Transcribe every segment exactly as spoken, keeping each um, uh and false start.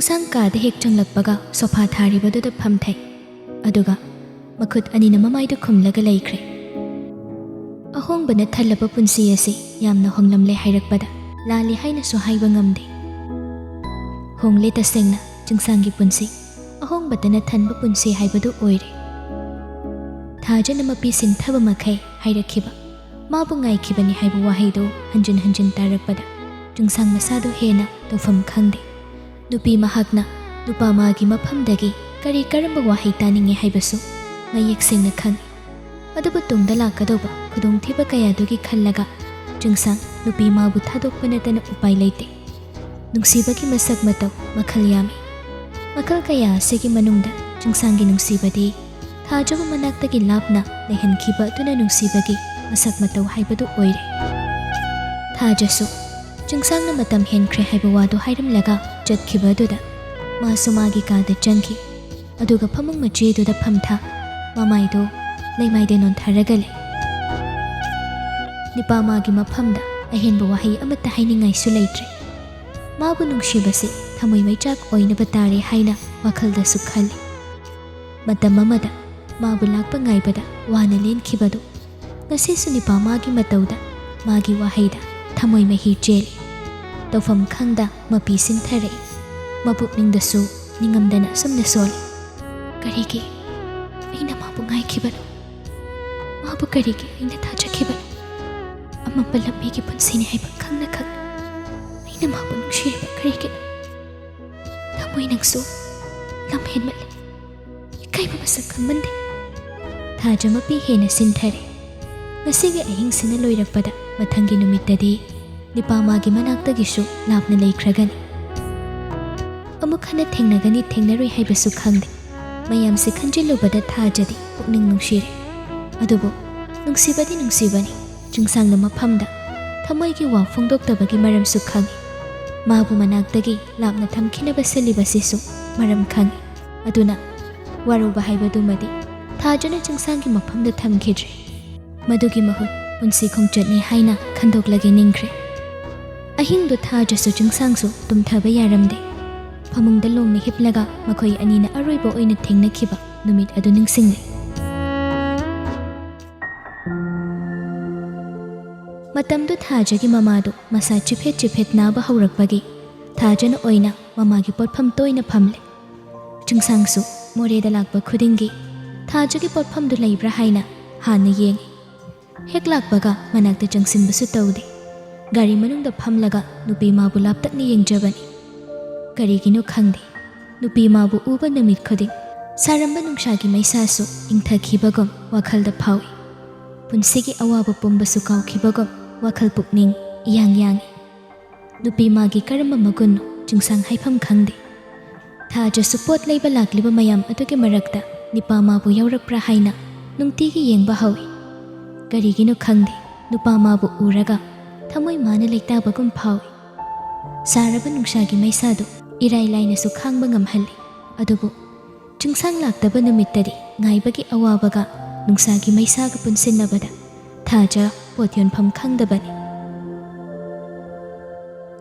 ꯆꯤꯡꯁꯥꯡ ꯀꯥꯗ ꯍꯦꯛ ꯆꯪꯂꯛꯄꯒ ꯁꯣꯐꯥ ꯊꯥꯔꯤꯕꯗꯨꯗ ꯐꯝꯊꯩ꯫ ꯑꯗꯨꯒ ꯃꯈꯨꯠ ꯑꯅꯤꯅ ꯃꯃꯥꯏꯗꯨ ꯈꯨꯝꯂꯒ ꯂꯩꯈ꯭ꯔꯦ꯫ ꯑꯍꯣꯡꯕꯅ ꯊꯜꯂꯕ ꯄꯨꯟꯁꯤ ꯑꯁꯤ ꯌꯥꯝꯅ ꯍꯣꯡꯂꯝꯂꯦ ꯍꯥꯏꯔꯛꯄꯗ ꯂꯥꯜꯂꯤ ꯍꯥꯏꯅꯁꯨ ꯍꯥꯏꯕ ꯉꯝꯗꯦ꯫ ꯍꯣꯡꯂꯦ ꯇꯁꯦꯡꯅ ꯆꯤꯡꯁꯥꯡꯒꯤ ꯄꯨꯟꯁꯤ, ꯑꯍꯣꯡꯕꯇꯅ ꯊꯟꯕ ꯄꯨꯟꯁꯤ ꯍꯥꯏꯕꯗꯨ ꯑꯣꯏꯔꯦ꯫ ꯊꯥꯖꯅ ꯃꯄꯤ ꯁꯤꯟꯊꯕ ꯃꯈꯩ ꯍꯥꯏꯔꯛꯈꯤꯕ, ꯃꯥꯕꯨ ꯉꯥꯏꯈꯤꯕꯅꯤ ꯍꯥꯏꯕ ꯋꯥꯍꯩꯗꯨ ꯍꯟꯖꯤꯟ ꯍꯟꯖꯤꯟ ꯇꯥꯔꯛꯄꯗ ꯆꯤꯡꯁꯥꯡ ꯃꯁꯥꯗꯨ ꯍꯦꯟꯅ ꯇꯧꯐꯝ ꯈꯪꯗꯦ꯫ ꯅꯨꯄꯤ ꯃꯍꯥꯛꯅ ꯅꯨꯄꯥ ꯃꯥꯒꯤ ꯃꯐꯝꯗꯒꯤ ꯀꯔꯤ ꯀꯔꯝꯕ ꯋꯥꯍꯩ ꯇꯥꯅꯤꯡꯉꯤ ꯍꯥꯏꯕꯁꯨ ꯃꯌꯦꯛ ꯁꯦꯡꯅ ꯈꯪꯏ꯫ ꯑꯗꯨꯕꯨ ꯇꯨꯡꯗ ꯂꯥꯛꯀꯗꯧꯕ ꯈꯨꯗꯣꯡꯊꯤꯕ ꯀꯌꯥꯗꯨꯒꯤ ꯈꯜꯂꯒ ꯆꯤꯡꯁꯥꯡ ꯅꯨꯄꯤ ꯃꯥꯕꯨ ꯊꯥꯗꯣꯛꯄ ꯅꯠꯇꯅ ꯎꯄꯥꯏ ꯂꯩꯇꯦ꯫ ꯅꯨꯡꯁꯤꯕꯒꯤ ꯃꯁꯛ ꯃꯇꯧ ꯃꯈꯜ ꯌꯥꯝꯃꯤ꯫ ꯃꯈꯜ ꯀꯌꯥ ꯑꯁꯤꯒꯤ ꯃꯅꯨꯡꯗ ꯆꯤꯡꯁꯥꯡꯒꯤ ꯅꯨꯡꯁꯤꯕꯗꯤ ꯊꯥꯖꯕ ꯃꯅꯥꯛꯇꯒꯤ ꯂꯥꯞꯅ ꯂꯩꯍꯟꯈꯤꯕ ꯑꯗꯨꯅ ꯅꯨꯡꯁꯤꯕꯒꯤ ꯃꯁꯛ ꯃꯇꯧ ꯍꯥꯏꯕꯗꯨ ꯑꯣꯏꯔꯦ꯫ ꯊꯥꯖꯁꯨ ꯆꯤꯡꯁꯥꯡꯅ ꯃꯇꯝ ꯍꯦꯟꯈ꯭ꯔꯦ ꯍꯥꯏꯕ ꯋꯥꯗꯨ ꯍꯥꯏꯔꯝꯂꯒ ꯆꯠꯈꯤꯕ ꯑꯗꯨꯗ ꯃꯥꯁꯨ ꯃꯥꯒꯤ ꯀꯥꯗ ꯆꯪꯈꯤ꯫ ꯑꯗꯨꯒ ꯐꯃꯨꯡ ꯃꯆꯦꯗꯨꯗ ꯐꯝꯊ ꯃꯃꯥꯏꯗꯨ ꯂꯩꯃꯥꯏꯗ ꯅꯣꯟꯊꯔꯒ ꯂꯩ꯫ ꯅꯨꯄꯥ ꯃꯥꯒꯤ ꯃꯐꯝꯗ ꯑꯍꯦꯟꯕ ꯋꯥꯍꯩ ꯑꯃꯠꯇ ꯍꯥꯏꯅꯤꯡꯉꯥꯏꯁꯨ ꯂꯩꯇ꯭ꯔꯦ꯫ ꯃꯥꯕꯨ ꯅꯨꯡꯁꯤꯕꯁꯤ ꯊꯃꯣꯏ ꯃꯩꯆꯥꯛ ꯑꯣꯏꯅꯕ ꯇꯥꯔꯦ ꯍꯥꯏꯅ ꯋꯥꯈꯜꯗꯁꯨ ꯈꯜꯂꯤ꯫ ꯃꯇꯝ ꯑꯃꯗ ꯃꯥꯕꯨ ꯂꯥꯛꯄ ꯉꯥꯏꯕꯗ ꯋꯥꯅ ꯂꯦꯟꯈꯤꯕꯗꯨ ꯉꯁꯤꯁꯨ ꯅꯨꯄꯥ ꯃꯥꯒꯤ ꯃꯇꯧꯗ, ꯃꯥꯒꯤ ꯋꯥꯍꯩꯗ ꯊꯃꯣꯏ ꯃꯍꯤ ꯆꯦꯜꯂꯤ꯫ ꯇꯧꯐꯝ ꯈꯪꯗ ꯃꯄꯤ ꯁꯤꯟꯊꯔꯛꯏ꯫ ꯃꯄꯨꯛꯅꯤꯡꯗꯁꯨ ꯅꯤꯡꯉꯝꯗꯅ ꯑꯁꯨꯝꯅ ꯁꯣꯜꯂꯤ꯫ ꯀꯔꯤꯒꯤ ꯑꯩꯅ ꯃꯥꯕꯨ ꯉꯥꯏꯈꯤꯕꯅꯣ? ꯃꯥꯕꯨ ꯀꯔꯤꯒꯤ ꯑꯩꯅ ꯊꯥꯖꯈꯤꯕꯅꯣ? ꯑꯃꯝꯕ ꯂꯝꯕꯤꯒꯤ ꯄꯨꯟꯁꯤꯅꯤ ꯍꯥꯏꯕ ꯈꯪꯅ ꯈꯪꯅ ꯑꯩꯅ ꯃꯥꯕꯨ ꯅꯨꯡꯁꯤꯔꯤꯕ ꯀꯔꯤꯒꯤꯅꯣ? ꯊꯃꯣꯏ ꯅꯪꯁꯨ ꯂꯝ ꯍꯦꯟꯃꯜꯂꯤ꯫ ꯏꯀꯥꯏꯕ ꯃꯁꯛ ꯈꯪꯃꯟꯗꯦ꯫ ꯊꯥꯖ ꯃꯄꯤ ꯍꯦꯟꯅ ꯁꯤꯟꯊꯔꯦ꯫ ꯉꯁꯤꯒꯤ ꯑꯍꯤꯡꯁꯤꯅ ꯂꯣꯏꯔꯛꯄꯗ ꯃꯊꯪꯒꯤ ꯅꯨꯃꯤꯠꯇꯗꯤ ꯅꯨꯄꯥ ꯃꯥꯒꯤ ꯃꯅꯥꯛꯇꯒꯤꯁꯨ ꯂꯥꯞꯅ ꯂꯩꯈ꯭ꯔꯒꯅꯤ꯫ ꯑꯃꯨꯛ ꯍꯟꯅ ꯊꯦꯡꯅꯒꯅꯤ ꯊꯦꯡꯅꯔꯣꯏ ꯍꯥꯏꯕꯁꯨ ꯈꯪꯗꯦ꯫ ꯃꯌꯥꯝꯁꯤ ꯈꯟꯖꯤꯜꯂꯨꯕꯗ ꯊꯥꯖꯗꯤ ꯄꯨꯛꯅꯤꯡ ꯅꯨꯡꯁꯤꯔꯦ꯫ ꯑꯗꯨꯕꯨ ꯅꯨꯡꯁꯤꯕꯗꯤ ꯅꯨꯡꯁꯤꯕꯅꯤ꯫ ꯆꯤꯡꯁꯥꯡꯅ ꯃꯐꯝꯗ ꯊꯃꯣꯏꯒꯤ ꯋꯥ ꯐꯣꯡꯗꯣꯛꯇꯕꯒꯤ ꯃꯔꯝꯁꯨ ꯈꯪꯏ꯫ ꯃꯥꯕꯨ ꯃꯅꯥꯛꯇꯒꯤ ꯂꯥꯞꯅ ꯊꯝꯈꯤꯅꯕ ꯁꯤꯜꯂꯤꯕꯁꯤꯁꯨ ꯃꯔꯝ ꯈꯪꯏ꯫ ꯑꯗꯨꯅ ꯋꯥꯔꯧꯕ ꯍꯥꯏꯕꯗꯨꯃꯗꯤ ꯊꯥꯖꯅ ꯆꯤꯡꯁꯥꯡꯒꯤ ꯃꯐꯝꯗ ꯊꯝꯈꯤꯗ꯭ꯔꯦ꯫ ꯃꯗꯨꯒꯤ ꯃꯍꯨꯠ ꯄꯨꯟꯁꯤ ꯈꯣꯡꯆꯠꯅꯤ ꯍꯥꯏꯅ ꯈꯟꯗꯣꯛꯂꯒꯦ ꯅꯤꯡꯈ꯭ꯔꯦ꯫ ꯑꯍꯤꯡꯗꯨ ꯊꯥꯖꯁꯨ ꯆꯤꯡꯁꯥꯡꯁꯨ ꯇꯨꯝꯊꯕ ꯌꯥꯔꯝꯗꯦ꯫ ꯐꯃꯨꯡꯗ ꯂꯣꯡꯅ ꯍꯤꯞꯂꯒ ꯃꯈꯣꯏ ꯑꯅꯤꯅ ꯑꯔꯣꯏꯕ ꯑꯣꯏꯅ ꯊꯦꯡꯅꯈꯤꯕ ꯅꯨꯃꯤꯠ ꯑꯗꯨ ꯅꯤꯡꯁꯤꯡꯂꯦ꯫ ꯃꯇꯝꯗꯨ ꯊꯥꯖꯒꯤ ꯃꯃꯥꯗꯨ ꯃꯁꯥ ꯆꯤꯐꯦꯠ ꯆꯤꯐꯦꯠ ꯅꯥꯕ ꯍꯧꯔꯛꯄꯒꯤ ꯊꯥꯖꯅ ꯑꯣꯏꯅ ꯃꯃꯥꯒꯤ ꯄꯣꯠꯐꯝ ꯇꯣꯏꯅ ꯐꯝꯂꯦ꯫ ꯆꯤꯡꯁꯥꯡꯁꯨ ꯃꯣꯔꯦꯗ ꯂꯥꯛꯄ ꯈꯨꯗꯤꯡꯒꯤ ꯊꯥꯖꯒꯤ ꯄꯣꯠꯐꯝꯗꯨ ꯂꯩꯕ꯭ꯔꯥ ꯍꯥꯏꯅ ꯍꯥꯟꯅ ꯌꯦꯡꯉꯤ꯫ ꯍꯦꯛ ꯂꯥꯛꯄꯒ ꯃꯅꯥꯛꯇ ꯆꯪꯁꯤꯟꯕꯁꯨ ꯇꯧꯗꯦ꯫ ꯒꯥꯔꯤ ꯃꯅꯨꯡꯗ ꯐꯝꯂꯒ ꯅꯨꯄꯤ ꯃꯥꯕꯨ ꯂꯥꯞꯇꯛꯅ ꯌꯦꯡꯖꯕꯅꯤ꯫ ꯀꯔꯤꯒꯤꯅꯣ ꯈꯪꯗꯦ, ꯅꯨꯄꯤ ꯃꯥꯕꯨ ꯎꯕ ꯅꯨꯃꯤꯠ ꯈꯨꯗꯤꯡ ꯁꯥꯔꯝꯕ ꯅꯨꯡꯁꯥꯒꯤ ꯃꯩꯁꯥꯁꯨ ꯏꯪꯊꯈꯤꯕꯒꯨꯝ ꯋꯥꯈꯜꯗ ꯐꯥꯎꯏ꯫ ꯄꯨꯟꯁꯤꯒꯤ ꯑꯋꯥꯕ ꯄꯨꯝꯕꯁꯨ ꯀꯥꯎꯈꯤꯕꯒꯨꯝ ꯋꯥꯈꯜ ꯄꯨꯛꯅꯤꯡ ꯏꯌꯥꯡ ꯌꯥꯡꯏ꯫ ꯅꯨꯄꯤ ꯃꯥꯒꯤ ꯀꯔꯝꯕ ꯃꯒꯨꯟꯅꯣ ꯆꯤꯡꯁꯥꯡ ꯍꯥꯏꯐꯝ ꯈꯪꯗꯦ꯫ ꯊꯥꯖꯁꯨ ꯄꯣꯠ ꯂꯩꯕ ꯂꯥꯛꯂꯤꯕ ꯃꯌꯥꯝ ꯑꯗꯨꯒꯤ ꯃꯔꯛꯇ ꯅꯤꯄꯥ ꯃꯥꯕꯨ ꯌꯥꯎꯔꯛꯄ꯭ꯔꯥ ꯍꯥꯏꯅ ꯅꯨꯡꯇꯤꯒꯤ ꯌꯦꯡꯕ ꯍꯧꯏ꯫ ꯀꯔꯤꯒꯤꯅꯣ ꯈꯪꯗꯦ, ꯅꯨꯄꯥ ꯃꯥꯕꯨ ꯎꯔꯒ ꯊꯃꯣꯏ ꯃꯥꯅ ꯂꯩꯇꯥꯕꯒꯨꯝ ꯐꯥꯎꯏ꯫ ꯁꯥꯔꯕ ꯅꯨꯡꯁꯥꯒꯤ ꯃꯩꯁꯥꯗꯨ ꯏꯔꯥꯏ ꯂꯥꯏꯅꯁꯨ ꯈꯥꯡꯕ ꯉꯝꯍꯜꯂꯤ꯫ ꯑꯗꯨꯕꯨ ꯆꯤꯡꯁꯥꯡ ꯂꯥꯛꯇꯕ ꯅꯨꯃꯤꯠꯇꯗꯤ ꯉꯥꯏꯕꯒꯤ ꯑꯋꯥꯕꯒ ꯅꯨꯡꯁꯥꯒꯤ ꯃꯩꯁꯥꯒ ꯄꯨꯟꯁꯤꯟꯅꯕꯗ ꯊꯥꯖ ꯄꯣꯠ ꯌꯣꯟꯐꯝ ꯈꯪꯗꯕꯅꯤ꯫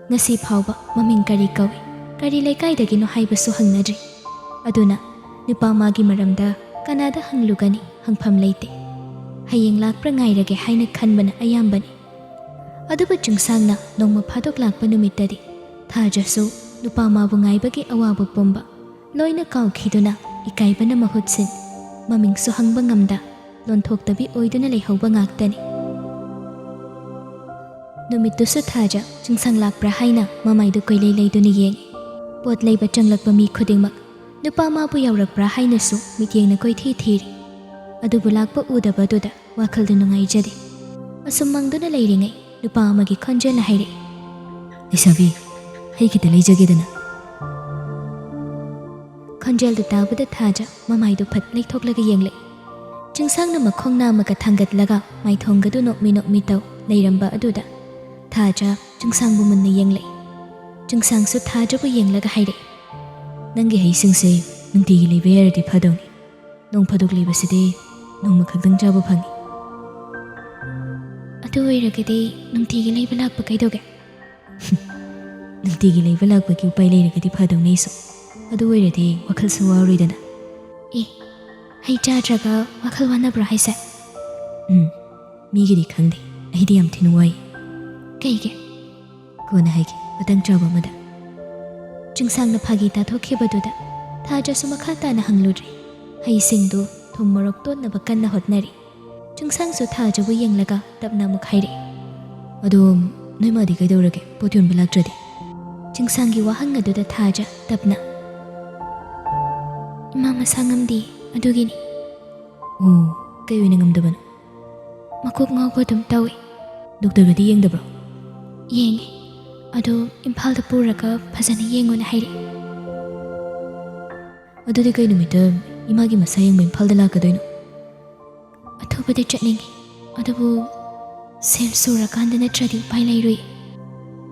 ꯉꯁꯤ ꯐꯥꯎꯕ ꯃꯃꯤꯡ ꯀꯔꯤ ꯀꯧꯏ, ꯀꯔꯤ ꯂꯩꯀꯥꯏꯗꯒꯤꯅꯣ ꯍꯥꯏꯕꯁꯨ ꯍꯪꯅꯗ꯭ꯔꯤ꯫ ꯑꯗꯨꯅ ꯅꯨꯄꯥ ꯃꯥꯒꯤ ꯃꯔꯝꯗ ꯀꯅꯥꯗ ꯍꯪꯂꯨꯒꯅꯤ, ꯍꯪꯐꯝ ꯂꯩꯇꯦ꯫ ꯍꯌꯦꯡ ꯂꯥꯛꯄ꯭ꯔꯥ ꯉꯥꯏꯔꯒꯦ ꯍꯥꯏꯅ ꯈꯟꯕꯅ ꯑꯌꯥꯝꯕꯅꯤ꯫ ꯑꯗꯨꯕꯨ ꯆꯤꯡꯁꯥꯡꯅ ꯅꯣꯡꯃ ꯐꯥꯗꯣꯛ ꯂꯥꯛꯄ ꯅꯨꯃꯤꯠꯇꯗꯤ ꯊꯥꯖꯁꯨ ꯅꯨꯄꯥ ꯃꯥꯕꯨ ꯉꯥꯏꯕꯒꯤ ꯑꯋꯥꯕ ꯄꯨꯝꯕ ꯂꯣꯏꯅ ꯀꯥꯎꯈꯤꯗꯨꯅ ꯏꯀꯥꯏꯕꯅ ꯃꯍꯨꯠ ꯁꯤꯟ, ꯃꯃꯤꯡꯁꯨ ꯍꯪꯕ ꯉꯝꯗ ꯂꯣꯟꯊꯣꯛꯇꯕꯤ ꯑꯣꯏꯗꯨꯅ ꯂꯩꯍꯧꯕ ꯉꯥꯛꯇꯅꯤ꯫ ꯅꯨꯃꯤꯠꯇꯨꯁꯨ ꯊꯥꯖ ꯆꯤꯡꯁꯥꯡ ꯂꯥꯛꯄ꯭ꯔꯥ ꯍꯥꯏꯅ ꯃꯃꯥꯏꯗꯨ ꯀꯣꯏꯂꯩ ꯂꯩꯗꯨꯅ ꯌꯦꯡꯉꯤ꯫ ꯄꯣꯠ ꯂꯩꯕ ꯆꯪꯂꯛꯄ ꯃꯤ ꯈꯨꯗꯤꯡꯃꯛ ꯅꯨꯄꯥ ꯃꯥꯕꯨ ꯌꯥꯎꯔꯛꯄ꯭ꯔꯥ ꯍꯥꯏꯅꯁꯨ ꯃꯤꯠꯌꯦꯡꯅ ꯀꯣꯏꯊꯤ ꯊꯤꯔꯤ꯫ ꯑꯗꯨꯕꯨ ꯂꯥꯛꯄ ꯎꯗꯕꯗꯨꯗ ꯋꯥꯈꯜꯗꯨ ꯅꯨꯡꯉꯥꯏꯖꯗꯦ꯫ ꯑꯁꯨꯝ ꯃꯪꯗꯨꯅ ꯂꯩꯔꯤꯉꯩ ꯅꯨꯄꯥ ꯑꯃꯒꯤ ꯈꯣꯟꯖꯦꯜꯅ ꯍꯥꯏꯔꯛꯏ, "ꯂꯩꯁꯥꯕꯤ, ꯍꯩ ꯈꯤꯇ ꯂꯩꯖꯒꯦꯗꯅ?" ꯈꯣꯟꯖꯦꯜꯗꯨ ꯇꯥꯕꯗ ꯊꯥꯖ ꯃꯃꯥꯏꯗꯨ ꯐꯠ ꯂꯩꯊꯣꯛꯂꯒ ꯌꯦꯡꯂꯛꯏ꯫ ꯆꯤꯡꯁꯥꯡꯅ ꯃꯈꯣꯡ ꯅꯥꯝꯃꯒ ꯊꯥꯡꯒꯠꯂꯒ ꯃꯥꯏꯊꯣꯡꯒꯗꯨ ꯅꯣꯛꯃꯤ ꯅꯣꯛꯃꯤ ꯇꯧ ꯂꯩꯔꯝꯕ ꯑꯗꯨꯗ ꯊꯥꯖ ꯆꯤꯡꯁꯥꯡꯕꯨ ꯃꯨꯟꯅ ꯌꯦꯡꯂꯛꯏ꯫ ꯆꯤꯡꯁꯥꯡꯁꯨ ꯊꯥꯖꯕꯨ ꯌꯦꯡꯂꯒ ꯍꯥꯏꯔꯛꯏ, "ꯅꯪꯒꯤ ꯍꯩꯁꯤꯡꯁꯦ ꯅꯨꯡꯇꯤꯒꯤ ꯂꯩꯕ ꯌꯥꯔꯗꯤ ꯐꯗꯧꯅꯤ꯫ ꯅꯣꯡ ꯐꯥꯗꯣꯛ ꯂꯩꯕꯁꯤꯗꯤ ꯅꯣꯡꯃ ꯈꯛꯇꯪ ꯆꯥꯕ ꯐꯪꯉꯤ꯫" "ꯑꯗꯨ ꯑꯣꯏꯔꯒꯗꯤ ꯅꯨꯡꯇꯤꯒꯤ ꯂꯩꯕ ꯂꯥꯛꯄ ꯀꯩꯗꯧꯒꯦ?" ꯅꯨꯡꯇꯤꯒꯤ ꯂꯩꯕ ꯂꯥꯛꯄꯒꯤ ꯎꯄꯥꯏ ꯂꯩꯔꯒꯗꯤ ꯐꯗꯧꯅꯦ ꯑꯩꯁꯨ꯫ ꯑꯗꯨ ꯑꯣꯏꯔꯗꯤ ꯋꯥꯈꯜꯁꯨ ꯋꯥꯔꯣꯏꯗꯅ꯫ ꯑꯦ, ꯍꯩ ꯆꯥꯗ꯭ꯔꯒ ꯋꯥꯈꯜ ꯋꯥꯅꯕ꯭ꯔꯣ ꯍꯥꯏꯁꯦ? ꯎꯝ, ꯃꯤꯒꯤꯗꯤ ꯈꯪꯗꯦ, ꯑꯩꯗꯤ ꯌꯥꯝ ꯊꯤꯅ ꯋꯥꯏ꯫ ꯀꯩꯒꯤ? ꯀꯣꯟꯅ ꯍꯥꯏꯒꯦ, ꯃꯇꯥꯡ ꯆꯥꯕ ꯑꯃꯗ꯫ ꯆꯤꯡꯁꯥꯡꯅ ꯐꯥꯒꯤ ꯇꯥꯊꯣꯛꯈꯤꯕꯗꯨꯗ ꯊꯥꯖꯁꯨ ꯃꯈꯥ ꯇꯥꯅ ꯍꯪꯂꯨꯗ꯭ꯔꯦ꯫ ꯍꯩꯁꯤꯡꯗꯨ ꯊꯨꯝ ꯃꯣꯔꯣꯛ ꯇꯣꯠꯅꯕ ꯀꯟꯅ ꯍꯣꯠꯅꯔꯤ꯫ ꯆꯤꯡꯁꯥꯡꯁꯨ ꯊꯥꯖꯕꯨ ꯌꯦꯡꯂꯒ ꯇꯞꯅ ꯑꯃꯨꯛ ꯍꯥꯏꯔꯛꯏ꯫ "ꯑꯗꯣ ꯅꯣꯏ ꯃꯥꯗꯤ ꯀꯩꯗꯧꯔꯒꯦ, ꯄꯣꯠ ꯌꯣꯟꯕ ꯂꯥꯛꯇ꯭ꯔꯗꯤ?" ꯆꯤꯡꯁꯥꯡꯒꯤ ꯋꯥꯍꯪ ꯑꯗꯨꯗ ꯊꯥꯖ ꯇꯞꯅ, "ꯏꯃꯥ ꯃꯁꯥ ꯉꯝꯗꯦ, ꯑꯗꯨꯒꯤꯅꯤ꯫" "ꯑꯣ, ꯀꯩ ꯑꯣꯏꯅ ꯉꯝꯗꯕꯅꯣ?" "ꯃꯀꯣꯛ ꯉꯥꯎꯕ ꯑꯗꯨꯝ ꯇꯧꯏ꯫" "ꯗꯣꯛꯇꯔꯒꯗꯤ ꯌꯦꯡꯗꯕ꯭ꯔꯣ?" "ꯌꯦꯡꯉꯦ, ꯑꯗꯣ ꯏꯝꯐꯥꯜꯗ ꯄꯨꯔꯒ ꯐꯖꯅ ꯌꯦꯡꯉꯨꯅ ꯍꯥꯏꯔꯛꯑꯦ꯫" "ꯑꯗꯨꯗꯤ ꯀꯩ ꯅꯨꯃꯤꯠꯇ ꯏꯃꯥꯒꯤ ꯃꯁꯥ ꯌꯦꯡꯕ ꯏꯝꯐꯥꯜꯗ ꯂꯥꯛꯀꯗꯣꯏꯅꯣ?" "ꯑꯊꯨꯕꯗ ꯆꯠꯅꯤꯡꯉꯤ, ꯑꯗꯨꯕꯨ ꯁꯦꯜ ꯁꯨꯔꯀꯥꯟꯗ ꯅꯠꯇ꯭ꯔꯗꯤ ꯎꯄꯥꯏ ꯂꯩꯔꯣꯏ꯫"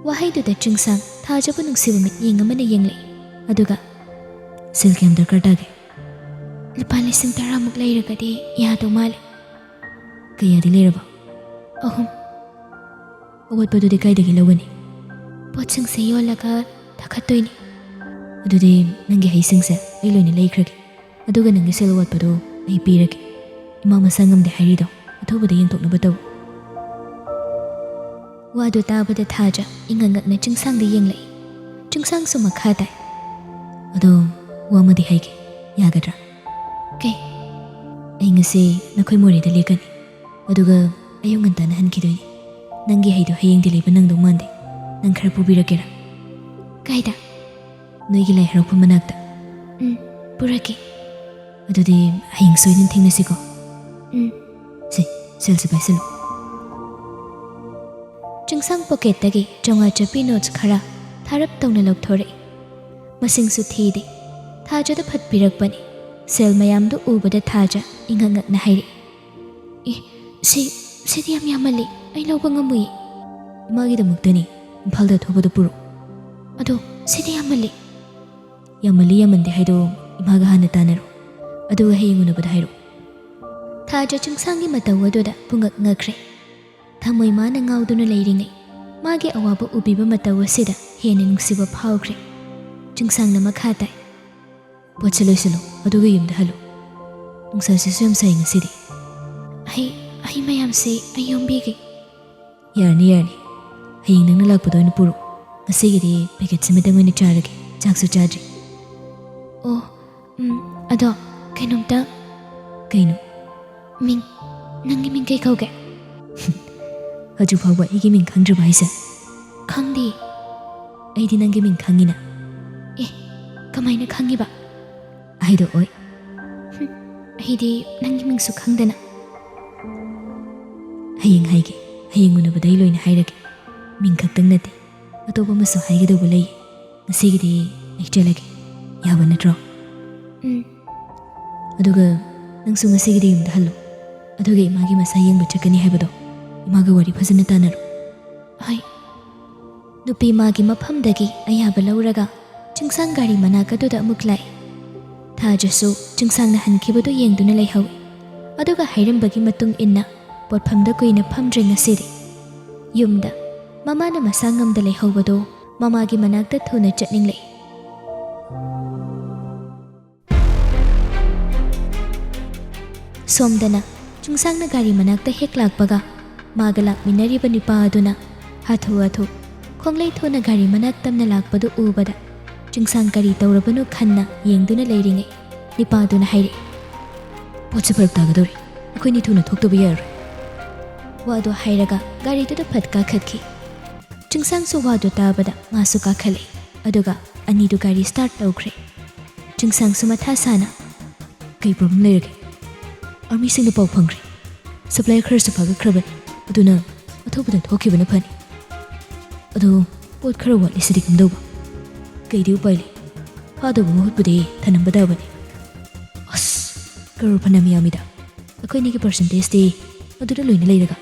ꯋꯥꯍꯩꯗꯨꯗ ꯆꯤꯡꯁꯥꯡ ꯊꯥꯖꯕ ꯅꯨꯡꯁꯤꯕ ꯃꯤꯠꯌꯦꯡ ꯑꯃꯅ ꯌꯦꯡꯂꯛꯏ꯫ ꯑꯗꯨꯒ, "ꯁꯦꯜ ꯀꯌꯥꯝ ꯗꯔꯀꯥꯔ ꯇꯥꯒꯦ?" "ꯂꯨꯄꯥ ꯂꯤꯁꯤꯡ ꯇꯔꯥꯃꯨꯛ ꯂꯩꯔꯒꯗꯤ ꯌꯥꯗꯧ ꯃꯥꯜꯂꯦ꯫" "ꯀꯌꯥꯗꯤ ꯂꯩꯔꯕ?" "ꯑꯍꯨꯝ꯫" "ꯑꯋꯥꯠꯄꯗꯨꯗꯤ ꯀꯥꯏꯗꯒꯤ ꯂꯧꯒꯅꯤ?" "ꯄꯣꯠꯁꯤꯡꯁꯦ ꯌꯣꯜꯂꯒ ꯊꯥꯈꯠꯇꯣꯏꯅꯤ꯫" "ꯑꯗꯨꯗꯤ ꯅꯪꯒꯤ ꯍꯩꯁꯤꯡꯁꯦ ꯑꯩ ꯂꯣꯏꯅ ꯂꯩꯈ꯭ꯔꯒꯦ, ꯑꯗꯨꯒ ꯅꯪꯒꯤ ꯁꯦꯜ ꯑꯋꯥꯠꯄꯗꯣ ꯑꯩ ꯄꯤꯔꯒꯦ꯫ ꯏꯃꯥ ꯃꯁꯥ ꯉꯝꯗꯦ ꯍꯥꯏꯔꯤꯗꯣ ꯑꯊꯨꯕꯗ ꯌꯦꯡꯊꯣꯛꯅꯕ ꯇꯧ꯫" ꯋꯥꯗꯨ ꯇꯥꯕꯗ ꯊꯥꯖ ꯏꯉꯛ ꯉꯛꯅ ꯆꯤꯡꯁꯥꯡꯗ ꯌꯦꯡꯂꯛꯏ꯫ ꯆꯤꯡꯁꯥꯡꯁꯨ ꯃꯈꯥ ꯇꯥꯏ꯫ "ꯑꯗꯣ ꯋꯥ ꯑꯃꯗꯤ ꯍꯥꯏꯒꯦ, ꯌꯥꯒꯗ꯭ꯔꯥ?" "ꯀꯩ?" "ꯑꯩ ꯉꯁꯤ ꯅꯈꯣꯏ ꯃꯣꯔꯦꯗ ꯂꯦꯛꯀꯅꯤ, ꯑꯗꯨꯒ ꯑꯌꯨꯛ ꯉꯟꯇꯥꯅ ꯍꯟꯈꯤꯗꯣꯏꯅꯤ꯫ ꯅꯪꯒꯤ ꯍꯩꯗꯣ ꯍꯌꯦꯡꯗꯤ ꯂꯩꯕ ꯅꯪꯗꯧ ꯃꯥꯟꯗꯦ꯫ ꯅꯪ ꯈꯔ ꯄꯨꯕꯤꯔꯛꯀꯦꯔꯥ?" "ꯀꯥꯏꯗ?" "ꯅꯣꯏꯒꯤ ꯂꯥꯏ ꯍꯔꯥꯎꯐꯝ ꯃꯅꯥꯛꯇ꯫" "ꯎꯝ, ꯄꯨꯔꯛꯀꯦ꯫" "ꯑꯗꯨꯗꯤ ꯍꯌꯦꯡ ꯁꯣꯏꯗꯅ ꯊꯦꯡꯅꯁꯤꯀꯣ꯫" "ꯎꯝ꯫" "ꯁꯦ, ꯁꯦꯜꯁꯦ ꯄꯥꯏꯁꯤꯜꯂꯨ꯫" ꯆꯤꯡꯁꯥꯡ ꯄꯣꯀꯦꯠꯇꯒꯤ ꯆꯥꯝꯃꯉꯥ ꯆꯠꯄꯤ ꯅꯣꯠꯁ ꯈꯔ ꯊꯥꯔꯞ ꯇꯧꯅ ꯂꯧꯊꯣꯔꯛꯏ꯫ ꯃꯁꯤꯡꯁꯨ ꯊꯤꯗꯦ꯫ ꯊꯥꯖꯗ ꯐꯠ ꯄꯤꯔꯛꯄꯅꯤ꯫ ꯁꯦꯜ ꯃꯌꯥꯝꯗꯨ ꯎꯕꯗ ꯊꯥꯖ ꯏꯉꯛ ꯉꯛꯅ ꯍꯥꯏꯔꯛꯏ, "ꯑꯦ, ꯁꯤ, ꯁꯤꯗꯤ ꯌꯥꯝ ꯌꯥꯝꯃꯜꯂꯤ, ꯑꯩ ꯂꯧꯕ ꯉꯝꯃꯣꯏꯌꯦ꯫" "ꯏꯃꯥꯒꯤꯗꯃꯛꯇꯅꯤ, ꯏꯝꯐꯥꯜꯗ ꯑꯊꯨꯕꯗ ꯄꯨꯔꯛꯎ꯫" "ꯑꯗꯣ ꯁꯤꯗꯤ ꯌꯥꯝꯃꯜꯂꯤ꯫" "ꯌꯥꯝꯃꯜꯂꯤ ꯌꯥꯝꯃꯟꯗꯦ ꯍꯥꯏꯗꯣ ꯏꯃꯥꯒ ꯍꯥꯟꯅ ꯇꯥꯟꯅꯔꯣ, ꯑꯗꯨꯒ ꯍꯌꯦꯡ ꯎꯅꯕꯗ ꯍꯥꯏꯔꯛꯑꯣ꯫" ꯊꯥꯖ ꯆꯤꯡꯁꯥꯡꯒꯤ ꯃꯇꯧ ꯑꯗꯨꯗ ꯄꯨꯡꯉꯛ ꯉꯛꯈ꯭ꯔꯦ꯫ ꯊꯃꯣꯏ ꯃꯥꯅ ꯉꯥꯎꯗꯨꯅ ꯂꯩꯔꯤꯉꯩ ꯃꯥꯒꯤ ꯑꯋꯥꯕ ꯎꯕꯤꯕ ꯃꯇꯧ ꯑꯁꯤꯗ ꯍꯦꯟꯅ ꯅꯨꯡꯁꯤꯕ ꯐꯥꯎꯈ꯭ꯔꯦ꯫ ꯆꯤꯡꯁꯥꯡꯅ ꯃꯈꯥ ꯇꯥꯏ꯫ "ꯄꯣꯠꯁꯦ ꯂꯣꯏꯁꯤꯜꯂꯣ, ꯑꯗꯨꯒ ꯌꯨꯝꯗ ꯍꯜꯂꯣ꯫ ꯅꯨꯡꯁꯥꯁꯤꯁꯨ ꯌꯥꯝ ꯁꯥꯏ ꯉꯁꯤꯗꯤ꯫" "ꯑꯩ, ꯑꯩ ꯃꯌꯥꯝꯁꯦ ꯑꯩ ꯌꯣꯝꯕꯤꯒꯦ꯫" "ꯌꯥꯔꯅꯤ, ꯌꯥꯔꯅꯤ꯫ ꯍꯌꯦꯡ ꯅꯪꯅ ꯂꯥꯛꯄꯗ ꯑꯣꯏꯅ ꯄꯨꯔꯛꯑꯣ꯫ ꯉꯁꯤꯒꯤꯗꯤ ꯄꯦꯀꯦꯠꯁꯤꯃꯇꯪ ꯑꯣꯏꯅ ꯆꯥꯔꯒꯦ꯫ ꯆꯥꯛꯁꯨ ꯆꯥꯗ꯭ꯔꯤ꯫" "ꯑꯣ, ꯎꯝ, ꯑꯗꯣ ꯀꯩꯅꯣꯝꯇ꯫" "ꯀꯩꯅꯣ?" "ꯃꯤꯡ, ꯅꯪꯒꯤ ꯃꯤꯡ ꯀꯩ ꯀꯧꯒꯦ?" "ꯍꯧꯖꯤꯛ ꯐꯥꯎꯕ ꯑꯩꯒꯤ ꯃꯤꯡ ꯈꯪꯗ꯭ꯔꯤꯕ ꯍꯥꯏꯁꯦ?" "ꯈꯪꯗꯦ꯫" "ꯑꯩꯗꯤ ꯅꯪꯒꯤ ꯃꯤꯡ ꯈꯪꯉꯤꯅ꯫" "ꯑꯦ, ꯀꯃꯥꯏꯅ ꯈꯪꯉꯤꯕ?" "ꯍꯥꯏꯗꯣꯛꯑꯣꯏ꯫" "ꯍꯨꯝ, ꯑꯩꯗꯤ ꯅꯪꯒꯤ ꯃꯤꯡꯁꯨ ꯈꯪꯗꯅ꯫" "ꯍꯌꯦꯡ ꯍꯥꯏꯒꯦ, ꯍꯌꯦꯡ ꯎꯅꯕꯗ ꯑꯩ ꯂꯣꯏꯅ ꯍꯥꯏꯔꯒꯦ꯫ ꯃꯤꯡ ꯈꯛꯇꯪ ꯅꯠꯇꯦ, ꯑꯇꯣꯞꯄ ꯑꯃꯁꯨ ꯍꯥꯏꯒꯗꯧꯕ ꯂꯩ꯫ ꯉꯁꯤꯒꯤꯗꯤ ꯑꯩ ꯆꯠꯂꯒꯦ꯫ ꯌꯥꯕ ꯅꯠꯇ꯭ꯔꯣ?" "ꯎꯝ꯫" "ꯑꯗꯨꯒ ꯅꯪꯁꯨ ꯉꯁꯤꯒꯤꯗꯤ ꯌꯨꯝꯗ ꯍꯜꯂꯣ꯫ ꯑꯗꯨꯒ ꯏꯃꯥꯒꯤ ꯃꯁꯥ ꯌꯦꯡꯕ ꯆꯠꯀꯅꯤ ꯍꯥꯏꯕꯗꯣ, ꯏꯃꯥꯒ ꯋꯥꯔꯤ ꯐꯖꯅ ꯇꯥꯟꯅꯔꯣ꯫" "ꯍꯣꯏ꯫" ꯅꯨꯄꯤ ꯃꯥꯒꯤ ꯃꯐꯝꯗꯒꯤ ꯑꯌꯥꯕ ꯂꯧꯔꯒ ꯆꯤꯡꯁꯥꯡ ꯒꯥꯔꯤ ꯃꯅꯥꯛ ꯑꯗꯨꯗ ꯑꯃꯨꯛ ꯂꯥꯛꯏ꯫ ꯊꯥꯖꯁꯨ ꯆꯤꯡꯁꯥꯡꯅ ꯍꯟꯈꯤꯕꯗꯨ ꯌꯦꯡꯗꯨꯅ ꯂꯩꯍꯧꯏ꯫ ꯑꯗꯨꯒ ꯍꯥꯏꯔꯝꯕꯒꯤ ꯃꯇꯨꯡ ꯏꯟꯅ ꯄꯣꯠꯐꯝꯗ ꯀꯨꯏꯅ ꯐꯝꯗ꯭ꯔꯦ ꯉꯁꯤꯗꯤ꯫ ꯌꯨꯝꯗ ꯃꯃꯥꯅ ꯃꯁꯥ ꯉꯝꯗ ꯂꯩꯍꯧꯕꯗꯣ ꯃꯃꯥꯒꯤ ꯃꯅꯥꯛꯇ ꯊꯨꯅ ꯆꯠꯅꯤꯡꯂꯛꯏ꯫ ꯁꯣꯝꯗꯅ ꯆꯤꯡꯁꯥꯡꯅ ꯒꯥꯔꯤ ꯃꯅꯥꯛꯇ ꯍꯦꯛ ꯂꯥꯛꯄꯒ ꯃꯥꯒ ꯂꯥꯛꯃꯤꯟꯅꯔꯤꯕ ꯅꯨꯄꯥ ꯑꯗꯨꯅ ꯍꯥꯊꯨ ꯍꯥꯊꯨ ꯈꯣꯡꯂꯩ ꯊꯨꯅ ꯒꯥꯔꯤ ꯃꯅꯥꯛ ꯇꯝꯅ ꯂꯥꯛꯄꯗꯨ ꯎꯕꯗ ꯆꯤꯡꯁꯥꯡ ꯀꯔꯤ ꯇꯧꯔꯕꯅꯣ ꯈꯟꯅ ꯌꯦꯡꯗꯨꯅ ꯂꯩꯔꯤꯉꯩ ꯅꯨꯄꯥ ꯑꯗꯨꯅ ꯍꯥꯏꯔꯛꯏ, "ꯄꯣꯠꯁꯦ ꯐꯔꯛ ꯇꯥꯒꯗꯧꯔꯤ꯫ ꯑꯩꯈꯣꯏꯅꯤ ꯊꯨꯅ ꯊꯣꯛꯇꯕ ꯌꯥꯔꯣꯏ꯫" ꯋꯥꯗꯣ ꯍꯥꯏꯔꯒ ꯒꯥꯔꯤꯗꯨꯗ ꯐꯠ ꯀꯥꯈꯠꯈꯤ꯫ ꯆꯤꯡꯁꯥꯡꯁꯨ ꯋꯥꯗꯣ ꯇꯥꯕꯗ ꯃꯥꯁꯨ ꯀꯥꯈꯠꯂꯛꯏ꯫ ꯑꯗꯨꯒ ꯑꯅꯤꯗꯨ ꯒꯥꯔꯤ ꯁ꯭ꯇꯥꯔꯠ ꯇꯧꯈ꯭ꯔꯦ꯫ ꯆꯤꯡꯁꯥꯡꯁꯨ ꯃꯊꯥ ꯁꯥꯅ, "ꯀꯩ ꯄ꯭ꯔꯣꯕ꯭ꯂꯦꯝ ꯂꯩꯔꯒꯦ?" "ꯑꯥꯔꯃꯤꯁꯤꯡꯅ ꯄꯥꯎ ꯐꯪꯈ꯭ꯔꯦ꯫ ꯁꯄ꯭ꯂꯥꯏ ꯈꯔꯁꯨ ꯐꯥꯒꯠꯈ꯭ꯔꯕꯅꯤ꯫ ꯑꯗꯨꯅ ꯑꯊꯨꯕꯗ ꯊꯣꯛꯈꯤꯕꯅ ꯐꯅꯤ꯫ ꯑꯗꯣ ꯄꯣꯠ ꯈꯔ ꯋꯥꯠꯂꯤꯁꯤꯗꯤ ꯀꯝꯗꯧꯕ?" "ꯀꯩꯗꯤ ꯎꯄꯥꯏ ꯂꯩ? ꯐꯥꯗꯧꯕ ꯃꯍꯨꯠꯄꯨꯗꯤ ꯊꯅꯝꯕ ꯇꯥꯕꯅꯤ꯫" "ꯑꯁ, ꯀꯔꯣꯔ ꯐꯅꯌꯥꯝ ꯌꯥꯝꯃꯤꯗ꯫ ꯑꯩꯈꯣꯏꯅꯤꯒꯤ ꯄꯔꯁꯦꯟꯇꯦꯖꯇꯤ ꯑꯗꯨꯗ ꯂꯣꯏꯅ ꯂꯩꯔꯒ꯫"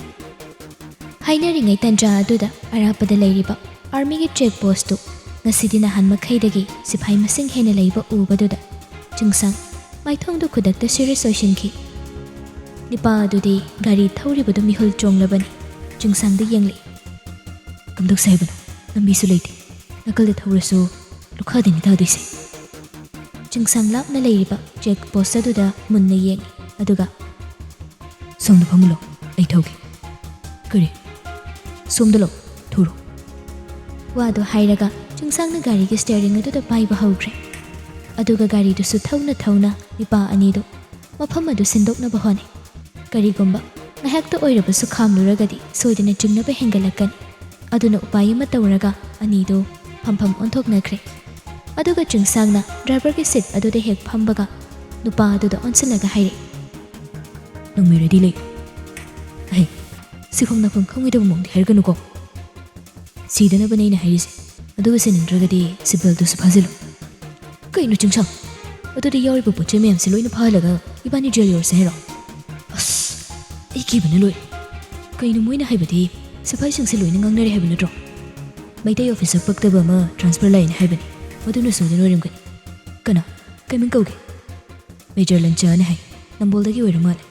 ꯍꯥꯏꯅꯔꯤꯉꯩ ꯇꯟꯖꯥ ꯑꯗꯨꯗ ꯑꯔꯥꯞꯄꯗ ꯂꯩꯔꯤꯕ ꯑꯥꯔꯃꯤꯒꯤ ꯆꯦꯛ ꯄꯣꯁꯇꯨ ꯉꯁꯤꯗꯤ ꯅꯍꯥꯟ ꯃꯈꯩꯗꯒꯤ ꯁꯤꯐꯥꯏ ꯃꯁꯤꯡ ꯍꯦꯟꯅ ꯂꯩꯕ ꯎꯕꯗꯨꯗ ꯆꯤꯡꯁꯥꯡ ꯃꯥꯏꯊꯣꯡꯗꯨ ꯈꯨꯗꯛꯇ ꯁꯤꯔꯤꯌꯁ ꯑꯣꯏꯁꯤꯟꯈꯤ꯫ ꯅꯨꯄꯥ ꯑꯗꯨꯗꯤ ꯒꯥꯔꯤ ꯊꯧꯔꯤꯕꯗꯨ ꯃꯤꯍꯨꯜ ꯆꯣꯡꯂꯕꯅꯤ꯫ ꯆꯤꯡꯁꯥꯡꯗ ꯌꯦꯡꯂꯛꯏ꯫ "ꯀꯝꯗꯧꯁꯦ ꯍꯥꯏꯕꯅꯣ? ꯂꯝꯕꯤꯁꯨ ꯂꯩꯇꯦ꯫ ꯅꯥꯀꯜꯗ ꯊꯧꯔꯁꯨ ꯂꯨꯈꯥꯗꯅꯤ ꯇꯥꯗꯣꯏꯁꯦ꯫" ꯆꯤꯡꯁꯥꯡ ꯂꯥꯞꯅ ꯂꯩꯔꯤꯕ ꯆꯦꯛ ꯄꯣꯁ ꯑꯗꯨꯗ ꯃꯨꯟꯅ ꯌꯦꯡꯉꯤ, ꯑꯗꯨꯒ, "ꯁꯣꯝꯗ ꯐꯝꯃꯨ ꯂꯥꯎ, ꯑꯩ ꯊꯧꯒꯦ꯫" "ꯀꯔꯤ?" "ꯁꯣꯝꯗ ꯂꯥꯎ, ꯊꯧꯔꯣ꯫" ꯋꯥꯗꯣ ꯍꯥꯏꯔꯒ ꯆꯤꯡꯁꯥꯡꯅ ꯒꯥꯔꯤꯒꯤ ꯁ꯭ꯇꯤꯌꯔꯤꯡ ꯑꯗꯨꯗ ꯄꯥꯏꯕ ꯍꯧꯈ꯭ꯔꯦ꯫ ꯑꯗꯨꯒ ꯒꯥꯔꯤꯗꯨꯁꯨ ꯊꯧꯅ ꯊꯧꯅ ꯅꯤꯄꯥ ꯑꯅꯤꯗꯨ ꯃꯐꯝ ꯑꯗꯨ ꯁꯤꯟꯗꯣꯛꯅꯕ ꯍꯣꯠꯅꯩ꯫ ꯀꯔꯤꯒꯨꯝꯕ ꯉꯥꯏꯍꯥꯛꯇ ꯑꯣꯏꯔꯕꯁꯨ ꯈꯥꯝꯂꯨꯔꯒꯗꯤ ꯁꯣꯏꯗꯅ ꯆꯤꯡꯅꯕ ꯍꯦꯟꯒꯠꯂꯛꯀꯅꯤ꯫ ꯑꯗꯨꯅ ꯎꯄꯥꯏ ꯑꯃ ꯇꯧꯔꯒ ꯑꯅꯤꯗꯨ ꯐꯝꯐꯝ ꯑꯣꯟꯊꯣꯛꯅꯈ꯭ꯔꯦ꯫ ꯑꯗꯨꯒ ꯆꯤꯡꯁꯥꯡꯅ ꯗ꯭ꯔꯥꯏꯚꯔꯒꯤ ꯁꯤꯠ ꯑꯗꯨꯗ ꯍꯦꯛ ꯐꯝꯕꯒ ꯅꯨꯄꯥ ꯑꯗꯨꯗ ꯑꯣꯟꯁꯤꯜꯂꯒ ꯍꯥꯏꯔꯛꯏ, "ꯅꯪ ꯃꯤꯔꯗꯤ ꯂꯩ꯫ ꯑꯍꯩ, ꯁꯤꯐꯝ ꯅꯥꯐꯝ ꯈꯪꯉꯣꯏꯗꯕ ꯃꯑꯣꯡꯗꯤ ꯍꯥꯏꯔꯛꯀꯅꯨꯀꯣ꯫ ꯁꯤꯗꯅꯕꯅꯦ ꯑꯩꯅ ꯍꯥꯏꯔꯤꯁꯦ꯫ ꯑꯗꯨꯒ ꯁꯤꯅꯤꯡꯗ꯭ꯔꯒꯗꯤ ꯁꯤꯠ ꯕꯦꯜꯠꯇꯨꯁꯨ ꯐꯥꯖꯤꯜꯂꯨ꯫" "ꯀꯩꯅꯣ ꯆꯤꯡꯁꯥꯡ? ꯑꯗꯨꯗꯤ ꯌꯥꯎꯔꯤꯕ ꯄꯣꯠ ꯆꯩ ꯃꯌꯥꯝꯁꯦ ꯂꯣꯏꯅ ꯐꯥꯍꯜꯂꯒ ꯏꯕꯥꯅꯤ ꯖꯦꯜ ꯌꯧꯔꯁꯦ ꯍꯥꯏꯔꯣ? ꯑꯁ, ꯑꯩ ꯀꯤꯕꯅ ꯂꯣꯏꯔꯦ꯫ ꯀꯩꯅꯣ ꯃꯣꯏꯅ ꯍꯥꯏꯕꯗꯤ ꯁꯤꯐꯥꯏꯁꯤꯡꯁꯦ ꯂꯣꯏꯅ ꯉꯥꯡꯅꯔꯦ ꯍꯥꯏꯕ ꯅꯠꯇ꯭ꯔꯣ? ꯃꯩꯇꯩ ꯑꯣꯐꯤꯁꯔ ꯄꯛꯇꯕ ꯑꯃ ꯇ꯭ꯔꯥꯟꯁꯐꯔ ꯂꯥꯛꯑꯦꯅ ꯍꯥꯏꯕꯅꯤ꯫ ꯃꯗꯨꯅ ꯁꯣꯏꯗꯅ ꯑꯣꯏꯔꯝꯒꯅꯤ꯫ ꯀꯅꯥ? ꯀꯩ ꯃꯤꯡ ꯀꯧꯒꯦ?" "ꯃꯦꯖꯔ ꯂꯟꯆꯥꯅ ꯍꯥꯏ꯫ ꯅꯝꯕꯣꯜꯗꯒꯤ ꯑꯣꯏꯔ ꯃꯥꯜꯂꯦ꯫"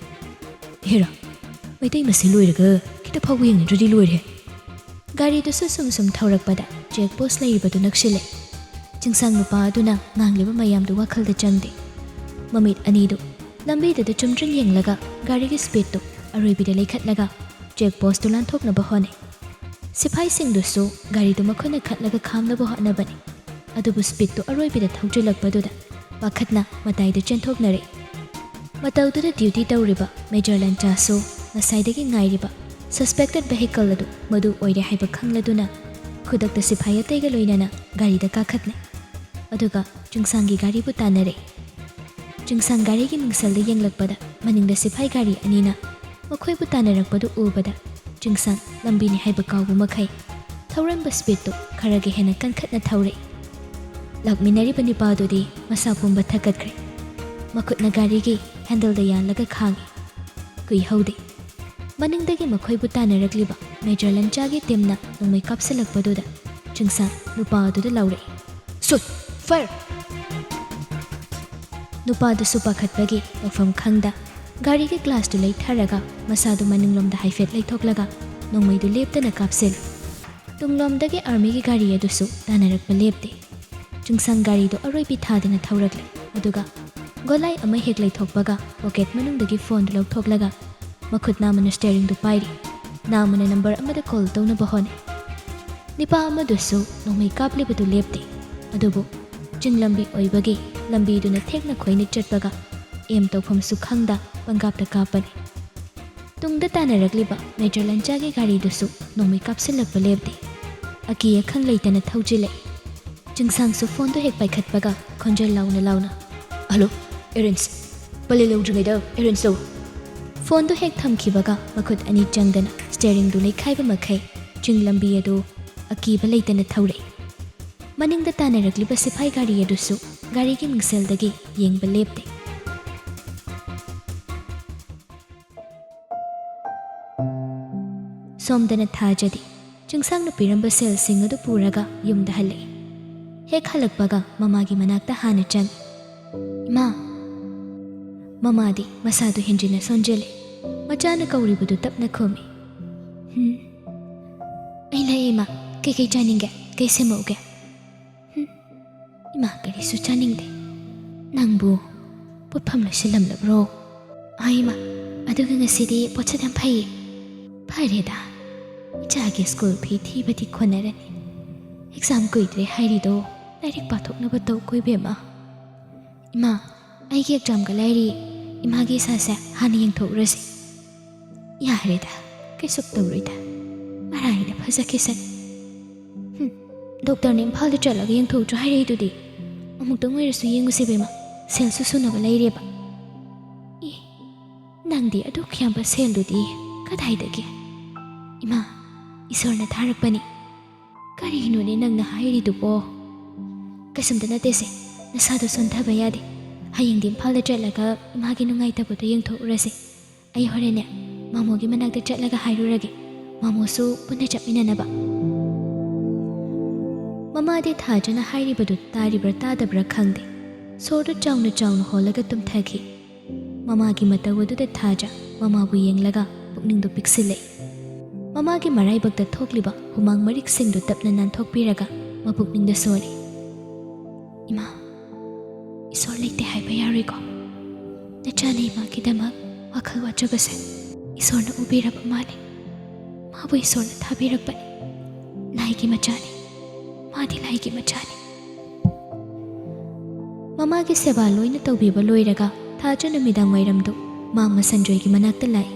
"ꯍꯦꯔꯥ, ꯃꯩꯇꯩ ꯃꯁꯦꯜ ꯑꯣꯏꯔꯒ ꯈꯤꯇ ꯐꯥꯎꯕ ꯌꯦꯡꯅꯗ꯭ꯔꯗꯤ ꯂꯣꯏꯔꯦ꯫" ꯒꯥꯔꯤꯗꯨꯁꯨ ꯁꯨꯝ ꯁꯨꯝ ꯊꯧꯔꯛꯄꯗ ꯆꯦꯛ ꯄꯣꯁ ꯂꯩꯔꯤꯕꯗꯨ ꯅꯛꯁꯤꯜꯂꯦ꯫ ꯆꯤꯡꯁꯥꯡ ꯅꯨꯄꯥ ꯑꯗꯨꯅ ꯉꯥꯡꯂꯤꯕ ꯃꯌꯥꯝꯗꯨ ꯋꯥꯈꯜꯗ ꯆꯪꯗꯦ꯫ ꯃꯃꯤꯠ ꯑꯅꯤꯗꯨ ꯂꯝꯕꯤꯗꯨꯗ ꯆꯨꯝꯗ꯭ꯔꯤꯡ ꯌꯦꯡꯂꯒ ꯒꯥꯔꯤꯒꯤ ꯁ꯭ꯄꯤꯗꯇꯨ ꯑꯔꯣꯏꯕꯤꯗ ꯂꯩꯈꯠꯂꯒ ꯆꯦꯛ ꯄꯣꯁꯇꯨ ꯂꯥꯟꯊꯣꯛꯅꯕ ꯍꯣꯠꯅꯩ꯫ ꯁꯤꯐꯥꯏꯁꯤꯡꯗꯨꯁꯨ ꯒꯥꯔꯤꯗꯨ ꯃꯈꯨꯠꯅ ꯈꯠꯂꯒ ꯈꯥꯝꯅꯕ ꯍꯣꯠꯅꯕꯅꯤ꯫ ꯑꯗꯨꯕꯨ ꯁ꯭ꯄꯤꯗꯇꯨ ꯑꯔꯣꯏꯕꯤꯗ ꯊꯧꯖꯤꯜꯂꯛꯄꯗꯨꯗ ꯄꯥꯈꯠꯅ ꯃꯇꯥꯏꯗ ꯆꯦꯟꯊꯣꯛꯅꯔꯛꯏ꯫ ꯃꯇꯧꯗꯨꯗ ꯗ꯭ꯌꯨꯇꯤ ꯇꯧꯔꯤꯕ ꯃꯦꯖꯔ ꯂꯟꯆꯥꯁꯨ ꯉꯁꯥꯏꯗꯒꯤ ꯉꯥꯏꯔꯤꯕ ꯁꯁꯄꯦꯛꯇꯦꯗ ꯚꯦꯍꯤꯀꯜ ꯑꯗꯨ ꯃꯗꯨ ꯑꯣꯏꯔꯦ ꯍꯥꯏꯕ ꯈꯪꯂꯗꯨꯅ ꯈꯨꯗꯛꯇ ꯁꯤꯐꯥꯏ ꯑꯇꯩꯒ ꯂꯣꯏꯅꯅ ꯒꯥꯔꯤꯗ ꯀꯥꯈꯠꯅꯩ꯫ ꯑꯗꯨꯒ ꯆꯤꯡꯁꯥꯡꯒꯤ ꯒꯥꯔꯤꯕꯨ ꯇꯥꯟꯅꯔꯛꯏ꯫ ꯆꯤꯡꯁꯥꯡ ꯒꯥꯔꯤꯒꯤ ꯃꯤꯡꯁꯜꯗ ꯌꯦꯡꯂꯛꯄꯗ ꯃꯅꯤꯡꯗ ꯁꯤꯐꯥꯏ ꯒꯥꯔꯤ ꯑꯅꯤꯅ ꯃꯈꯣꯏꯕꯨ ꯇꯥꯟꯅꯔꯛꯄꯗꯨ ꯎꯕꯗ ꯆꯤꯡꯁꯥꯡ ꯂꯝꯕꯤꯅꯤ ꯍꯥꯏꯕ ꯀꯥꯎꯕ ꯃꯈꯩ ꯊꯧꯔꯝꯕ ꯁ꯭ꯄꯤꯗꯇꯨ ꯈꯔꯒ ꯍꯦꯟꯅ ꯀꯟꯈꯠꯅ ꯊꯧꯔꯛꯏ꯫ ꯂꯥꯛꯃꯤꯟꯅꯔꯤꯕ ꯅꯤꯄꯥꯗꯨꯗꯤ ꯃꯁꯥ ꯄꯨꯝꯕ ꯊꯛꯀꯠꯈ꯭ꯔꯦ꯫ ꯃꯈꯨꯠꯅ ꯒꯥꯔꯤꯒꯤ ꯍꯦꯟꯗꯜꯗ ꯌꯥꯜꯂꯒ ꯈꯥꯡꯏ꯫ ꯀꯨꯏꯍꯧꯗꯦ꯫ ꯃꯅꯤꯡꯗꯒꯤ ꯃꯈꯣꯏꯕꯨ ꯇꯥꯟꯅꯔꯛꯂꯤꯕ ꯃꯦꯖꯔ ꯂꯟꯆꯥꯒꯤ ꯇꯤꯝꯅ ꯅꯣꯡꯃꯩ ꯀꯥꯞꯁꯤꯜꯂꯛꯄꯗꯨꯗ ꯆꯤꯡꯁꯥꯡ ꯅꯨꯄꯥ ꯑꯗꯨꯗ ꯂꯥꯎꯔꯛꯏ, "ꯁꯨꯠ! ꯐꯥꯌꯔ!" ꯅꯨꯄꯥꯗꯨꯁꯨ ꯄꯥꯈꯠꯄꯒꯤ ꯇꯧꯐꯝ ꯈꯪꯗ ꯒꯥꯔꯤꯒꯤ ꯒ꯭ꯂꯥꯁꯇꯨ ꯂꯩꯊꯔꯒ ꯃꯁꯥꯗꯨ ꯃꯅꯤꯡꯂꯣꯝꯗ ꯍꯥꯏꯐꯦꯠ ꯂꯩꯊꯣꯛꯂꯒ ꯅꯣꯡꯃꯩꯗꯨ ꯂꯦꯞꯇꯅ ꯀꯥꯞꯁꯤꯜꯂꯤ꯫ ꯇꯨꯡꯂꯣꯝꯗꯒꯤ ꯑꯥꯔꯃꯤꯒꯤ ꯒꯥꯔꯤ ꯑꯗꯨꯁꯨ ꯇꯥꯟꯅꯔꯛꯄ ꯂꯦꯞꯇꯦ꯫ ꯆꯤꯡꯁꯥꯡ ꯒꯥꯔꯤꯗꯨ ꯑꯔꯣꯏꯕꯤ ꯊꯥꯗꯅ ꯊꯧꯔꯛꯂꯦ, ꯑꯗꯨꯒ ꯒꯣꯂꯥꯏ ꯑꯃ ꯍꯦꯛ ꯂꯩꯊꯣꯛꯄꯒ ꯄꯣꯀꯦꯠ ꯃꯅꯨꯡꯗꯒꯤ ꯐꯣꯟꯗꯨ ꯂꯧꯊꯣꯛꯂꯒ ꯃꯈꯨꯠ ꯅꯥꯝꯃꯅ ꯁ꯭ꯇꯤꯌꯔꯤꯡꯗꯨ ꯄꯥꯏꯔꯤ꯫ ꯅꯥꯝꯃꯅ ꯅꯝꯕꯔ ꯑꯃꯗ ꯀꯣꯜ ꯇꯧꯅꯕ ꯍꯣꯠꯅꯩ꯫ ꯅꯤꯄꯥ ꯑꯃꯗꯨꯁꯨ ꯅꯣꯡꯃꯩ ꯀꯥꯞꯂꯤꯕꯗꯨ ꯂꯦꯞꯇꯦ, ꯑꯗꯨꯕꯨ ꯆꯤꯡ ꯂꯝꯕꯤ ꯑꯣꯏꯕꯒꯤ ꯂꯝꯕꯤꯗꯨꯅ ꯊꯦꯛꯅ ꯈꯣꯏꯅ ꯆꯠꯄꯒ ꯑꯦꯝ ꯇꯧꯐꯝꯁꯨ ꯈꯪꯗ ꯄꯪꯀꯥꯞꯇ ꯀꯥꯞꯄꯅꯤ꯫ ꯇꯨꯡꯗ ꯇꯥꯟꯅꯔꯛꯂꯤꯕ ꯃꯦꯖꯔ ꯂꯟꯆꯥꯒꯤ ꯒꯥꯔꯤꯗꯨꯁꯨ ꯅꯣꯡꯃꯩ ꯀꯥꯞꯁꯤꯜꯂꯛꯄ ꯂꯦꯞꯇꯦ꯫ ꯑꯀꯤ ꯑꯈꯪ ꯂꯩꯇꯅ ꯊꯧꯖꯤꯜꯂꯛꯏ꯫ ꯆꯤꯡꯁꯥꯡꯁꯨ ꯐꯣꯟꯗꯨ ꯍꯦꯛ ꯄꯥꯏꯈꯠꯄꯒ ꯈꯣꯟꯖꯦꯜ ꯂꯥꯎꯅ ꯂꯥꯎꯅ, "ꯍꯜꯂꯣ, ꯑꯦꯔꯦꯟꯖ꯫ ꯄꯜꯂꯤ ꯂꯧꯗ꯭ꯔꯤꯉꯩꯗ ꯑꯦꯔꯦꯟꯖ ꯇꯧ꯫" ꯐꯣꯟꯗꯨ ꯍꯦꯛ ꯊꯝꯈꯤꯕꯒ ꯃꯈꯨꯠ ꯑꯅꯤ ꯆꯪꯗꯅ ꯁ꯭ꯇꯤꯌꯔꯤꯡꯗꯨ ꯂꯩꯈꯥꯏꯕ ꯃꯈꯩ ꯆꯤꯡ ꯂꯝꯕꯤ ꯑꯗꯨ ꯑꯀꯤꯕ ꯂꯩꯇꯅ ꯊꯧꯔꯛꯏ꯫ ꯃꯅꯤꯡꯗ ꯇꯥꯟꯅꯔꯛꯂꯤꯕ ꯁꯤꯐꯥꯏ ꯒꯥꯔꯤ ꯑꯗꯨꯁꯨ ꯒꯥꯔꯤꯒꯤ ꯃꯤꯡꯁꯦꯜꯗꯒꯤ ꯌꯦꯡꯕ ꯂꯦꯞꯇꯦ꯫ ꯁꯣꯝꯗꯅ ꯊꯥꯖꯗꯦ꯫ ꯆꯤꯡꯁꯥꯡꯅ ꯄꯤꯔꯝꯕ ꯁꯦꯜꯁꯤꯡ ꯑꯗꯨ ꯄꯨꯔꯒ ꯌꯨꯝꯗ ꯍꯜꯂꯛꯏ꯫ ꯍꯦꯛ ꯍꯜꯂꯛꯄꯒ ꯃꯃꯥꯒꯤ ꯃꯅꯥꯛꯇ ꯍꯥꯟꯅ ꯆꯪꯉꯤ꯫ "ꯏꯃꯥ!" ꯃꯃꯥꯗꯤ ꯃꯁꯥꯗꯨ ꯍꯦꯟꯖꯤꯟꯅ ꯁꯣꯟꯖꯤꯜꯂꯤ꯫ ꯃꯆꯥꯅ ꯀꯧꯔꯤꯕꯗꯨ ꯇꯞꯅ ꯈꯨꯝꯃꯤ꯫ "ꯍꯨꯝ꯫ ꯑꯩ ꯂꯥꯛꯑꯦ, ꯏꯃꯥ꯫ ꯀꯩꯀꯩ ꯆꯥꯅꯤꯡꯒꯦ? ꯀꯩ ꯁꯦꯝꯃꯛꯎꯒꯦ?" "ꯍꯨꯝ꯫ ꯏꯃꯥ, ꯀꯔꯤꯁꯨ ꯆꯥꯅꯤꯡꯗꯦ꯫ ꯅꯪꯕꯨ ꯄꯣꯠꯐꯝ ꯂꯣꯏꯁꯤꯜꯂꯝꯂꯕ꯭ꯔꯣ?" "ꯑꯥ, ꯏꯃꯥ, ꯑꯗꯨꯒ ꯉꯁꯤꯗꯤ ꯄꯣꯠꯁꯛ ꯌꯥꯝ ꯐꯩꯌꯦ꯫" "ꯐꯔꯦꯗ, ꯏꯆꯥꯒꯤ ꯁ꯭ꯀꯨꯜ ꯐꯤ ꯊꯤꯕꯗꯤ ꯀꯣꯟꯅꯔꯅꯤ꯫ ꯑꯦꯛꯖꯥꯝ ꯀꯨꯏꯗ꯭ꯔꯦ ꯍꯥꯏꯔꯤꯗꯣ, ꯂꯥꯏꯔꯤꯛ ꯄꯥꯊꯣꯛꯅꯕ ꯇꯧꯀꯣ, ꯏꯕꯦꯝꯃ꯫" "ꯏꯃꯥ, ꯑꯩꯒꯤ ꯑꯦꯛꯖꯥꯝꯒ ꯂꯩꯔꯤ꯫ ꯏꯃꯥꯒꯤ ꯏꯁꯥꯁꯦ ꯍꯥꯟꯅ ꯌꯦꯡꯊꯣꯛꯎꯔꯁꯤ꯫" "ꯌꯥꯔꯦꯗ, ꯀꯩꯁꯨ ꯇꯧꯔꯣꯏꯗ꯫ ꯃꯔꯥꯏꯅ ꯐꯖꯈꯤꯁꯅꯤ꯫" "ꯍꯨꯝ, ꯗꯣꯛꯇꯔꯅ ꯏꯝꯐꯥꯜꯗ ꯆꯠꯂꯒ ꯌꯦꯡꯊꯣꯛꯎꯆꯣ ꯍꯥꯏꯔꯛꯏꯗꯨꯗꯤ꯫ ꯑꯃꯨꯛꯇꯪ ꯑꯣꯏꯔꯁꯨ ꯌꯦꯡꯉꯨꯁꯦ, ꯏꯕꯦꯝꯃ꯫ ꯁꯦꯜꯁꯨ ꯁꯨꯅꯕ ꯂꯩꯔꯦꯕ꯫" "ꯑꯦ, ꯅꯪꯗꯤ ꯑꯗꯨꯛ ꯌꯥꯝꯕ ꯁꯦꯜꯗꯨꯗꯤ ꯀꯗꯥꯏꯗꯒꯤ?" "ꯏꯃꯥ, ꯏꯁꯣꯔꯅ ꯊꯥꯔꯛꯄꯅꯤ꯫" "ꯀꯔꯤꯅꯣꯅꯦ ꯅꯪꯅ ꯍꯥꯏꯔꯤꯗꯨꯕꯣ?" "ꯀꯩꯁꯨꯝꯇ ꯅꯠꯇꯦꯁꯦ, ꯅꯁꯥꯗꯣ ꯁꯣꯟꯊꯕ ꯌꯥꯗꯦ꯫ ꯍꯌꯦꯡꯗꯤ ꯏꯝꯐꯥꯜꯗ ꯆꯠꯂꯒ ꯏꯃꯥꯒꯤ ꯅꯨꯡꯉꯥꯏꯇꯕꯗꯣ ꯌꯦꯡꯊꯣꯛꯎꯔꯁꯦ꯫ ꯑꯩ ꯍꯣꯔꯦꯟꯅꯦ ꯃꯥꯃꯣꯒꯤ ꯃꯅꯥꯛꯇ ꯆꯠꯂꯒ ꯍꯥꯏꯔꯨꯔꯒꯦ, ꯃꯥꯃꯣꯁꯨ ꯄꯨꯟꯅ ꯆꯠꯃꯤꯟꯅꯅꯕ꯫" ꯃꯃꯥꯗꯤ ꯊꯥꯖꯅ ꯍꯥꯏꯔꯤꯕꯗꯨ ꯇꯥꯔꯤꯕ꯭ꯔꯥ ꯇꯥꯗꯕ꯭ꯔꯥ ꯈꯪꯗꯦ꯫ ꯁꯣꯔꯗꯨ ꯆꯥꯎꯅ ꯆꯥꯎꯅ ꯍꯣꯜꯂꯒ ꯇꯨꯝꯊꯈꯤ꯫ ꯃꯃꯥꯒꯤ ꯃꯇꯧ ꯑꯗꯨꯗ ꯊꯥꯖ ꯃꯃꯥꯕꯨ ꯌꯦꯡꯂꯒ ꯄꯨꯛꯅꯤꯡꯗꯨ ꯄꯤꯛꯁꯤꯜꯂꯛꯏ꯫ ꯃꯃꯥꯒꯤ ꯃꯔꯥꯏꯕꯛꯇ ꯊꯣꯛꯂꯤꯕ ꯍꯨꯃꯥꯡ ꯃꯔꯤꯛꯁꯤꯡꯗꯨ ꯇꯞꯅ ꯅꯥꯟꯊꯣꯛꯄꯤꯔꯒ ꯃꯄꯨꯛꯅꯤꯡꯗ ꯁꯣꯜꯂꯤ꯫ "ꯏꯃꯥ, ꯏꯁꯣꯔ ꯂꯩꯇꯦ ꯍꯥꯏꯕ ꯌꯥꯔꯣꯏꯀꯣ꯫ ꯅꯆꯥꯅ ꯏꯃꯥꯒꯤꯗꯃꯛ ꯋꯥꯈꯜ ꯋꯥꯖꯕꯁꯦ ꯏꯁꯣꯔꯅ ꯎꯕꯤꯔꯕ ꯃꯥꯜꯂꯤ꯫ ꯃꯥꯕꯨ ꯏꯁꯣꯔꯅ ꯊꯥꯕꯤꯔꯛꯄꯅꯤ꯫ ꯂꯥꯏꯒꯤ ꯃꯆꯥꯅꯤ꯫ ꯃꯥꯗꯤ ꯂꯥꯏꯒꯤ ꯃꯆꯥꯅꯤ꯫" ꯃꯃꯥꯒꯤ ꯁꯦꯕꯥ ꯂꯣꯏꯅ ꯇꯧꯕꯤꯕ ꯂꯣꯏꯔꯒ ꯊꯥꯖ ꯅꯨꯃꯤꯗꯥꯡ ꯋꯥꯏꯔꯝꯗꯨ ꯃꯥꯡꯃ ꯁꯟꯖꯣꯏꯒꯤ ꯃꯅꯥꯛꯇ ꯂꯥꯛꯏ꯫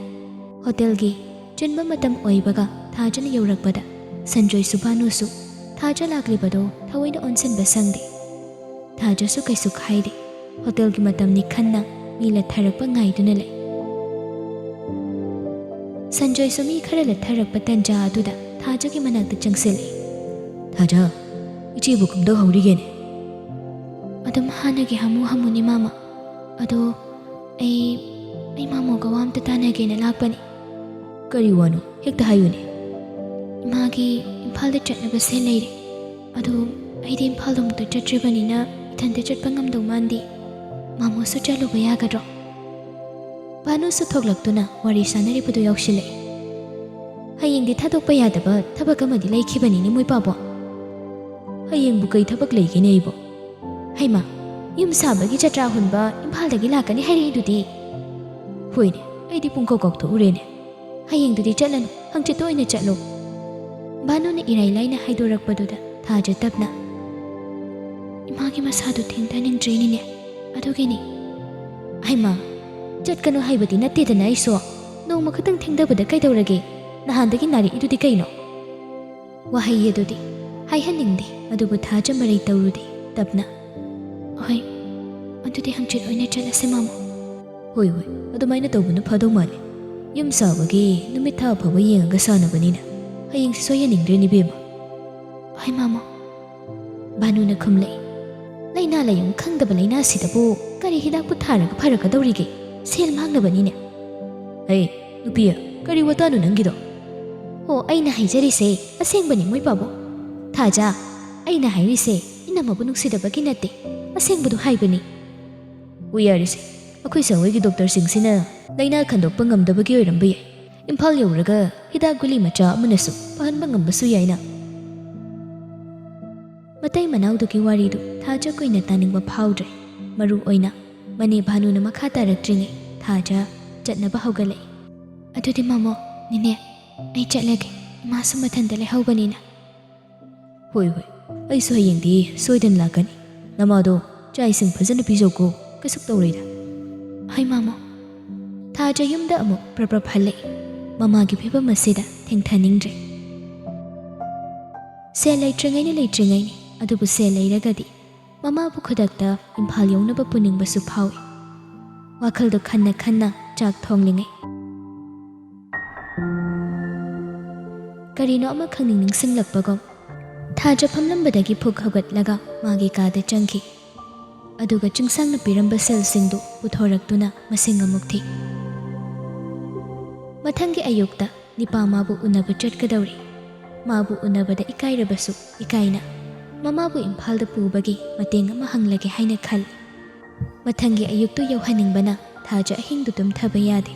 ꯍꯣꯇꯦꯜꯒꯤ ꯆꯤꯟꯕ ꯃꯇꯝ ꯑꯣꯏꯕꯒ ꯊꯥꯖꯅ ꯌꯧꯔꯛꯄꯗ ꯁꯟꯖꯣꯏꯁꯨ ꯚꯥꯅꯨꯁꯨ ꯊꯥꯖ ꯂꯥꯛꯂꯤꯕꯗꯨ ꯊꯑꯣꯏꯅ ꯑꯣꯟꯁꯤꯟꯕ ꯁꯪꯗꯦ꯫ ꯊꯥꯖꯁꯨ ꯀꯩꯁꯨ ꯈꯥꯏꯗꯦ꯫ ꯍꯣꯇꯦꯜꯒꯤ ꯃꯇꯝꯅꯤ ꯈꯟꯅ ꯃꯤ ꯂꯠꯊꯔꯛꯄ ꯉꯥꯏꯗꯨꯅ ꯂꯩ꯫ ꯁꯟꯖꯣꯏꯁꯨ ꯃꯤ ꯈꯔ ꯂꯠꯊꯔꯛꯄ ꯇꯟꯖꯥ ꯑꯗꯨꯗ ꯊꯥꯖꯒꯤ ꯃꯅꯥꯛꯇ ꯆꯪꯁꯤꯜꯂꯛꯏ꯫ "ꯊꯥꯖ, ꯏꯆꯦꯕꯨ ꯀꯝꯗꯧꯍꯧꯔꯤꯒꯦꯅꯦ?" "ꯑꯗꯨꯝ ꯍꯥꯟꯅꯒꯤ ꯍꯥꯃꯨ ꯍꯥꯃꯨꯅꯤ ꯃꯥꯃ꯫ ꯑꯗꯣ ꯑꯩ, ꯑꯩ ꯃꯥꯃꯣꯒ ꯋꯥ ꯑꯝꯇ ꯇꯥꯟꯅꯒꯦꯅ ꯂꯥꯛꯄꯅꯤ꯫" "ꯀꯔꯤ ꯋꯥꯅꯣ? ꯍꯦꯛꯇ ꯍꯥꯏꯌꯨꯅꯦ꯫" "ꯏꯃꯥꯒꯤ ꯏꯝꯐꯥꯜꯗ ꯆꯠꯅꯕ ꯁꯦꯜ ꯂꯩꯔꯦ꯫ ꯑꯗꯣ ꯑꯩꯗꯤ ꯏꯝꯐꯥꯜꯗ ꯑꯃꯨꯛꯇ ꯆꯠꯇ꯭ꯔꯤꯕꯅꯤꯅ ꯏꯊꯟꯇ ꯆꯠꯄ ꯉꯝꯗꯧ ꯃꯥꯟꯗꯦ꯫ ꯃꯥꯃꯣꯁꯨ ꯆꯠꯂꯨꯕ ꯌꯥꯒꯗ꯭ꯔꯣ?" ꯚꯥꯅꯨꯁꯨ ꯊꯣꯛꯂꯛꯇꯨꯅ ꯋꯥꯔꯤ ꯁꯥꯟꯅꯔꯤꯕꯗꯨ ꯌꯥꯎꯁꯤꯜꯂꯛꯏ꯫ "ꯍꯌꯦꯡꯗꯤ ꯊꯥꯗꯣꯛꯄ ꯌꯥꯗꯕ ꯊꯕꯛ ꯑꯃꯗꯤ ꯂꯩꯈꯤꯕꯅꯤꯅꯦ ꯃꯣꯏ ꯄꯥꯕꯣ꯫" "ꯍꯌꯦꯡꯕꯨ ꯀꯩ ꯊꯕꯛ ꯂꯩꯒꯦꯅꯦ ꯑꯩꯕꯣ?" "ꯍꯩꯃꯥ, ꯌꯨꯝ ꯁꯥꯕꯒꯤ ꯖꯇ꯭ꯔꯥ ꯍꯨꯟꯕ ꯏꯝꯐꯥꯜꯗꯒꯤ ꯂꯥꯛꯀꯅꯤ ꯍꯥꯏꯔꯛꯏꯗꯨꯗꯤ?" "ꯍꯣꯏꯅꯦ, ꯑꯩꯗꯤ ꯄꯨꯡꯀꯥꯎ ꯀꯥꯎꯊꯣꯛꯎꯔꯦꯅꯦ꯫ ꯍꯌꯦꯡꯗꯨꯗꯤ ꯆꯠꯂꯅꯨ, ꯍꯪꯆꯤꯠꯇ ꯑꯣꯏꯅ ꯆꯠꯂꯣ꯫" ꯚꯥꯅꯨꯅ ꯏꯔꯥꯏ ꯂꯥꯏꯅ ꯍꯥꯏꯗꯣꯔꯛꯄꯗꯨꯗ ꯊꯥꯖ ꯇꯞꯅ, "ꯏꯃꯥꯒꯤ ꯃꯁꯥꯗꯨ ꯊꯦꯡꯊꯅꯤꯡꯗ꯭ꯔꯦꯅꯤꯅꯦ, ꯑꯗꯨꯒꯤꯅꯤ꯫" "ꯍꯩꯃꯥ, ꯆꯠꯀꯅꯨ ꯍꯥꯏꯕꯗꯤ ꯅꯠꯇꯦꯗꯅ ꯑꯩꯁꯨ꯫ ꯅꯣꯡꯃ ꯈꯛꯇꯪ ꯊꯦꯡꯊꯕꯗ ꯀꯩꯗꯧꯔꯒꯦ? ꯅꯍꯥꯟꯗꯒꯤ ꯅꯥꯔꯛꯏꯗꯨꯗꯤ ꯀꯩꯅꯣ?" ꯋꯥꯍꯩ ꯑꯗꯨꯗꯤ ꯍꯥꯏꯍꯟꯅꯤꯡꯗꯦ, ꯑꯗꯨꯕꯨ ꯊꯥꯖ ꯃꯔꯩ ꯇꯧꯔꯨꯗꯦ꯫ ꯇꯞꯅ, "ꯍꯣꯏ, ꯑꯗꯨꯗꯤ ꯍꯪꯆꯤꯠ ꯑꯣꯏꯅ ꯆꯠꯂꯁꯦ ꯃꯥꯃꯣ꯫" "ꯍꯣꯏ, ꯍꯣꯏ, ꯑꯗꯨꯃꯥꯏꯅ ꯇꯧꯕꯅ ꯐꯗꯧ ꯃꯥꯜꯂꯦ꯫ ꯌꯨꯝ ꯁꯥꯕꯒꯤ ꯅꯨꯃꯤꯠ ꯊꯥ ꯑꯐꯕ ꯌꯦꯡꯉꯒ ꯁꯥꯅꯕꯅꯤꯅ ꯍꯌꯦꯡꯁꯤ ꯁꯣꯏꯍꯟꯅꯤꯡꯗ꯭ꯔꯦꯅꯦ ꯏꯕꯦꯝꯃ꯫" "ꯍꯣꯏ ꯃꯥꯃꯣ꯫" ꯚꯥꯅꯨꯅ ꯈꯨꯝꯂꯛꯏ꯫ "ꯂꯥꯏꯅꯥ ꯂꯥꯏꯌꯣꯡ ꯈꯪꯗꯕ ꯂꯥꯏꯅꯥꯁꯤꯗꯕꯨ ꯀꯔꯤ ꯍꯤꯗꯥꯛꯄꯨ ꯊꯥꯔꯒ ꯐꯔꯛꯀꯗꯧꯔꯤꯒꯦ? ꯁꯦꯜ ꯃꯥꯡꯅꯕꯅꯤꯅꯦ꯫" "ꯍꯩ, ꯅꯨꯄꯤ, ꯀꯔꯤ ꯋꯥꯇꯥꯅꯣ ꯅꯪꯒꯤꯗꯣ?" "ꯑꯣ, ꯑꯩꯅ ꯍꯥꯏꯖꯔꯤꯁꯦ ꯑꯁꯦꯡꯕꯅꯤ ꯃꯣꯏ ꯄꯥꯕꯨꯡ꯫ ꯊꯥꯖ, ꯑꯩꯅ ꯍꯥꯏꯔꯤꯁꯦ ꯏꯅꯝꯃꯕꯨ ꯅꯨꯡꯁꯤꯗꯕꯒꯤ ꯅꯠꯇꯦ, ꯑꯁꯦꯡꯕꯗꯨ ꯍꯥꯏꯕꯅꯤ꯫" "ꯑꯣ, ꯌꯥꯔꯦꯁꯦ, ꯑꯩꯈꯣꯏ ꯁꯥꯍꯣꯏꯒꯤ ꯗꯣꯛꯇꯔꯁꯤꯡꯁꯤꯅ ꯂꯥꯏꯅꯥ ꯈꯟꯗꯣꯛꯄ ꯉꯝꯗꯕꯒꯤ ꯑꯣꯏꯔꯝꯕ ꯌꯥꯏ꯫ ꯏꯝꯐꯥꯜ ꯌꯧꯔꯒ ꯍꯤꯗꯥꯛ ꯒꯨꯂꯤ ꯃꯆꯥ ꯑꯃꯅꯁꯨ ꯐꯍꯟꯕ ꯉꯝꯕꯁꯨ ꯌꯥꯏꯅ꯫ ꯃꯇꯩ ꯃꯅꯥꯎꯗꯨꯒꯤ ꯋꯥꯔꯤꯗꯨ ꯊꯥꯖ ꯀꯨꯏꯅ ꯇꯥꯅꯤꯡꯕ ꯐꯥꯎꯗ꯭ꯔꯦ꯫ ꯃꯔꯨ ꯑꯣꯏꯅ ꯃꯅꯦ ꯚꯥꯅꯨꯅ ꯃꯈꯥ ꯇꯥꯔꯛꯇ꯭ꯔꯤꯉꯩ ꯊꯥꯖ ꯆꯠꯅꯕ ꯍꯧꯒꯠꯂꯛꯏ꯫ "ꯑꯗꯨꯗꯤ ꯃꯃꯣ, ꯅꯦꯅꯦ, ꯑꯩ ꯆꯠꯂꯒꯦ꯫ ꯏꯃꯥꯁꯨ ꯃꯊꯟꯇ ꯂꯩꯍꯧꯕꯅꯤꯅ꯫" "ꯍꯣꯏ, ꯍꯣꯏ, ꯑꯩꯁꯨ ꯍꯌꯦꯡꯗꯤ ꯁꯣꯏꯗꯅ ꯂꯥꯛꯀꯅꯤ꯫ ꯅꯃꯥꯗꯣ ꯆꯥꯛ ꯏꯁꯤꯡ ꯐꯖꯅ ꯄꯤꯖꯧꯀꯣ, ꯀꯩꯁꯨ ꯇꯧꯔꯣꯏꯗ꯫" "ꯍꯣꯏ ꯃꯃꯣ꯫" ꯊꯥꯖ ꯌꯨꯝꯗ ꯑꯃꯨꯛ ꯄ꯭ꯔꯞ ꯄ꯭ꯔꯞ ꯍꯜꯂꯛꯏ꯫ ꯃꯃꯥꯒꯤ ꯐꯤꯕꯝ ꯑꯁꯤꯗ ꯊꯦꯡꯊꯅꯤꯡꯗ꯭ꯔꯦ꯫ ꯁꯦꯜ ꯂꯩꯇ꯭ꯔꯤꯉꯩꯅ ꯂꯩꯇ꯭ꯔꯤꯉꯩꯅꯤ, ꯑꯗꯨꯕꯨ ꯁꯦꯜ ꯂꯩꯔꯒꯗꯤ ꯃꯃꯥꯕꯨ ꯈꯨꯗꯛꯇ ꯏꯝꯐꯥꯜ ꯌꯧꯅꯕ ꯄꯨꯅꯤꯡꯕꯁꯨ ꯐꯥꯎꯏ꯫ ꯋꯥꯈꯜꯗꯣ ꯈꯟꯅ ꯈꯟꯅ ꯆꯥꯛ ꯊꯣꯡꯂꯤꯉꯩ ꯀꯔꯤꯅꯣ ꯑꯃ ꯈꯪꯅꯤꯡ ꯅꯤꯡꯁꯤꯡꯂꯛꯄꯒꯨꯝ ꯊꯥꯖ ꯐꯝꯂꯝꯕꯗꯒꯤ ꯐꯨꯛ ꯍꯧꯒꯠꯂꯒ ꯃꯥꯒꯤ ꯀꯥꯗ ꯆꯪꯈꯤ꯫ ꯑꯗꯨꯒ ꯆꯤꯡꯁꯥꯡꯅ ꯄꯤꯔꯝꯕ ꯁꯦꯜꯁꯤꯡꯗꯨ ꯄꯨꯊꯣꯔꯛꯇꯨꯅ ꯃꯁꯤꯡ ꯑꯃꯨꯛ ꯊꯤ꯫ ꯃꯊꯪꯒꯤ ꯑꯌꯨꯛꯇ ꯅꯤꯄꯥ ꯃꯥꯕꯨ ꯎꯅꯕ ꯆꯠꯀꯗꯧꯔꯤ꯫ ꯃꯥꯕꯨ ꯎꯅꯕꯗ ꯏꯀꯥꯏꯔꯕꯁꯨ ꯏꯀꯥꯏꯅ ꯃꯃꯥꯕꯨ ꯏꯝꯐꯥꯜꯗ ꯄꯨꯕꯒꯤ ꯃꯇꯦꯡ ꯑꯃ ꯍꯪꯂꯒꯦ ꯍꯥꯏꯅ ꯈꯜꯂꯤ꯫ ꯃꯊꯪꯒꯤ ꯑꯌꯨꯛꯇꯨ ꯌꯧꯍꯟꯅꯤꯡꯕꯅ ꯊꯥꯖ ꯑꯍꯤꯡꯗꯨ ꯇꯨꯝꯊꯕ ꯌꯥꯗꯦ꯫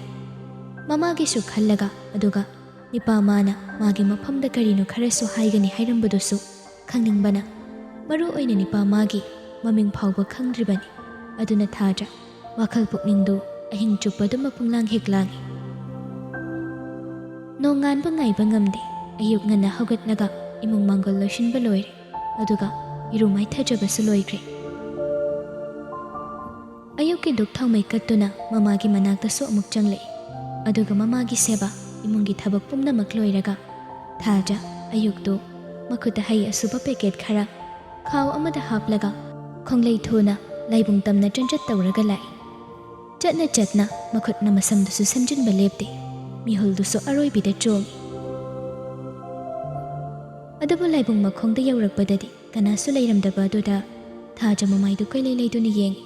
ꯃꯃꯥꯒꯤꯁꯨ ꯈꯜꯂꯒ, ꯑꯗꯨꯒ ꯅꯤꯄꯥ ꯃꯥꯅ ꯃꯥꯒꯤ ꯃꯐꯝꯗ ꯀꯔꯤꯅꯣ ꯈꯔꯁꯨ ꯍꯥꯏꯒꯅꯤ ꯍꯥꯏꯔꯝꯕꯗꯨꯁꯨ ꯈꯪꯅꯤꯡꯕꯅ, ꯃꯔꯨ ꯑꯣꯏꯅ ꯅꯤꯄꯥ ꯃꯥꯒꯤ ꯃꯃꯤꯡ ꯐꯥꯎꯕ ꯈꯪꯗ꯭ꯔꯤꯕꯅꯤ꯫ ꯑꯗꯨꯅ ꯊꯥꯖ ꯋꯥꯈꯜ ꯄꯨꯛꯅꯤꯡꯗꯨ ꯑꯍꯤꯡ ꯆꯨꯞꯄ ꯑꯗꯨꯝ ꯃꯄꯨꯡꯂꯥꯡ ꯍꯦꯛ ꯂꯥꯡꯏ꯫ ꯅꯣꯡꯉꯥꯟꯕ ꯉꯥꯏꯕ ꯉꯝꯗꯦ꯫ ꯑꯌꯨꯛ ꯉꯟꯅ ꯍꯧꯒꯠꯂꯒ ꯏꯃꯨꯡ ꯃꯥꯡꯒꯣꯜ ꯂꯣꯏꯁꯤꯟꯕ ꯂꯣꯏꯔꯦ, ꯑꯗꯨꯒ ꯏꯔꯨ ꯃꯥꯏꯊꯖꯕꯁꯨ ꯂꯣꯏꯈ꯭ꯔꯦ꯫ ꯑꯌꯨꯛꯀꯤ ꯙꯨꯞ ꯊꯥꯎꯃꯩ ꯀꯠꯇꯨꯅ ꯃꯃꯥꯒꯤ ꯃꯅꯥꯛꯇꯁꯨ ꯑꯃꯨꯛ ꯆꯪꯂꯛꯏ꯫ ꯑꯗꯨꯒ ꯃꯃꯥꯒꯤ ꯁꯦꯕꯥ, ꯏꯃꯨꯡꯒꯤ ꯊꯕꯛ ꯄꯨꯝꯅꯃꯛ ꯂꯣꯏꯔꯒ ꯊꯥꯖ ꯑꯌꯨꯛꯇꯨ ꯃꯈꯨꯠꯇ ꯍꯩ ꯑꯁꯨꯕ ꯄꯦꯀꯦꯠ ꯈꯔ ꯈꯥꯎ ꯑꯃꯗ ꯍꯥꯞꯂꯒ ꯈꯣꯡꯂꯩ ꯊꯨꯅ ꯂꯥꯏꯕꯨꯡ ꯇꯝꯅ ꯆꯟꯖꯠ ꯇꯧꯔꯒ ꯂꯥꯛꯏ꯫ ꯆꯠꯅ ꯆꯠꯅ ꯃꯈꯨꯠꯅ ꯃꯁꯝꯗꯨꯁꯨ ꯁꯦꯝꯖꯤꯟꯕ ꯂꯦꯞꯇꯦ꯫ ꯃꯤꯍꯨꯜꯗꯨꯁꯨ ꯑꯔꯣꯏꯕꯤꯗ ꯆꯣꯡꯏ꯫ ꯑꯗꯨꯕꯨ ꯂꯥꯏꯕꯨꯡ ꯃꯈꯣꯡꯗ ꯌꯧꯔꯛꯄꯗꯗꯤ ꯀꯅꯥꯁꯨ ꯂꯩꯔꯝꯗꯕ ꯑꯗꯨꯗ ꯊꯥꯖ ꯃꯃꯥꯏꯗꯨ ꯀꯣꯏꯂꯩ ꯂꯩꯗꯨꯅ ꯌꯦꯡꯏ꯫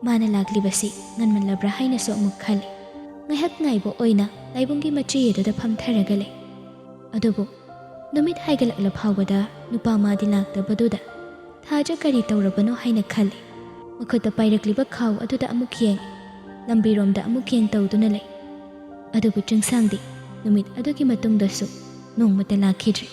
ꯃꯥꯅ ꯂꯥꯛꯂꯤꯕꯁꯤ ꯉꯟꯃꯜꯂꯕ꯭ꯔꯥ ꯍꯥꯏꯅꯁꯨ ꯑꯃꯨꯛ ꯈꯜꯂꯤ꯫ ꯉꯥꯏꯍꯥꯛ ꯉꯥꯏꯕ ꯑꯣꯏꯅ ꯂꯥꯏꯕꯨꯡꯒꯤ ꯃꯆꯤ ꯑꯗꯨꯗ ꯐꯝꯊꯔꯒ ꯂꯩ꯫ ꯑꯗꯨꯕꯨ ꯅꯨꯃꯤꯠ ꯍꯥꯏꯒꯠꯂꯛꯂ ꯐꯥꯎꯕꯗ ꯅꯨꯄꯥ ꯃꯥꯗꯤ ꯂꯥꯛꯇꯕꯗꯨꯗ ꯊꯥꯖ ꯀꯔꯤ ꯇꯧꯔꯕꯅꯣ ꯍꯥꯏꯅ ꯈꯜꯂꯤ꯫ ꯃꯈꯨꯠꯇ ꯄꯥꯏꯔꯛꯂꯤꯕ ꯈꯥꯎ ꯑꯗꯨꯗ ꯑꯃꯨꯛ ꯌꯦꯡꯏ꯫ ꯂꯝꯕꯤꯔꯣꯝꯗ ꯑꯃꯨꯛ ꯌꯦꯡ ꯇꯧꯗꯨꯅ ꯂꯩ꯫ ꯑꯗꯨꯕꯨ ꯆꯤꯡꯁꯥꯡꯗꯤ ꯅꯨꯃꯤꯠ ꯑꯗꯨꯒꯤ ꯃꯇꯨꯡꯗꯁꯨ ꯅꯣꯡꯃꯇ ꯂꯥꯛꯈꯤꯗ꯭ꯔꯦ꯫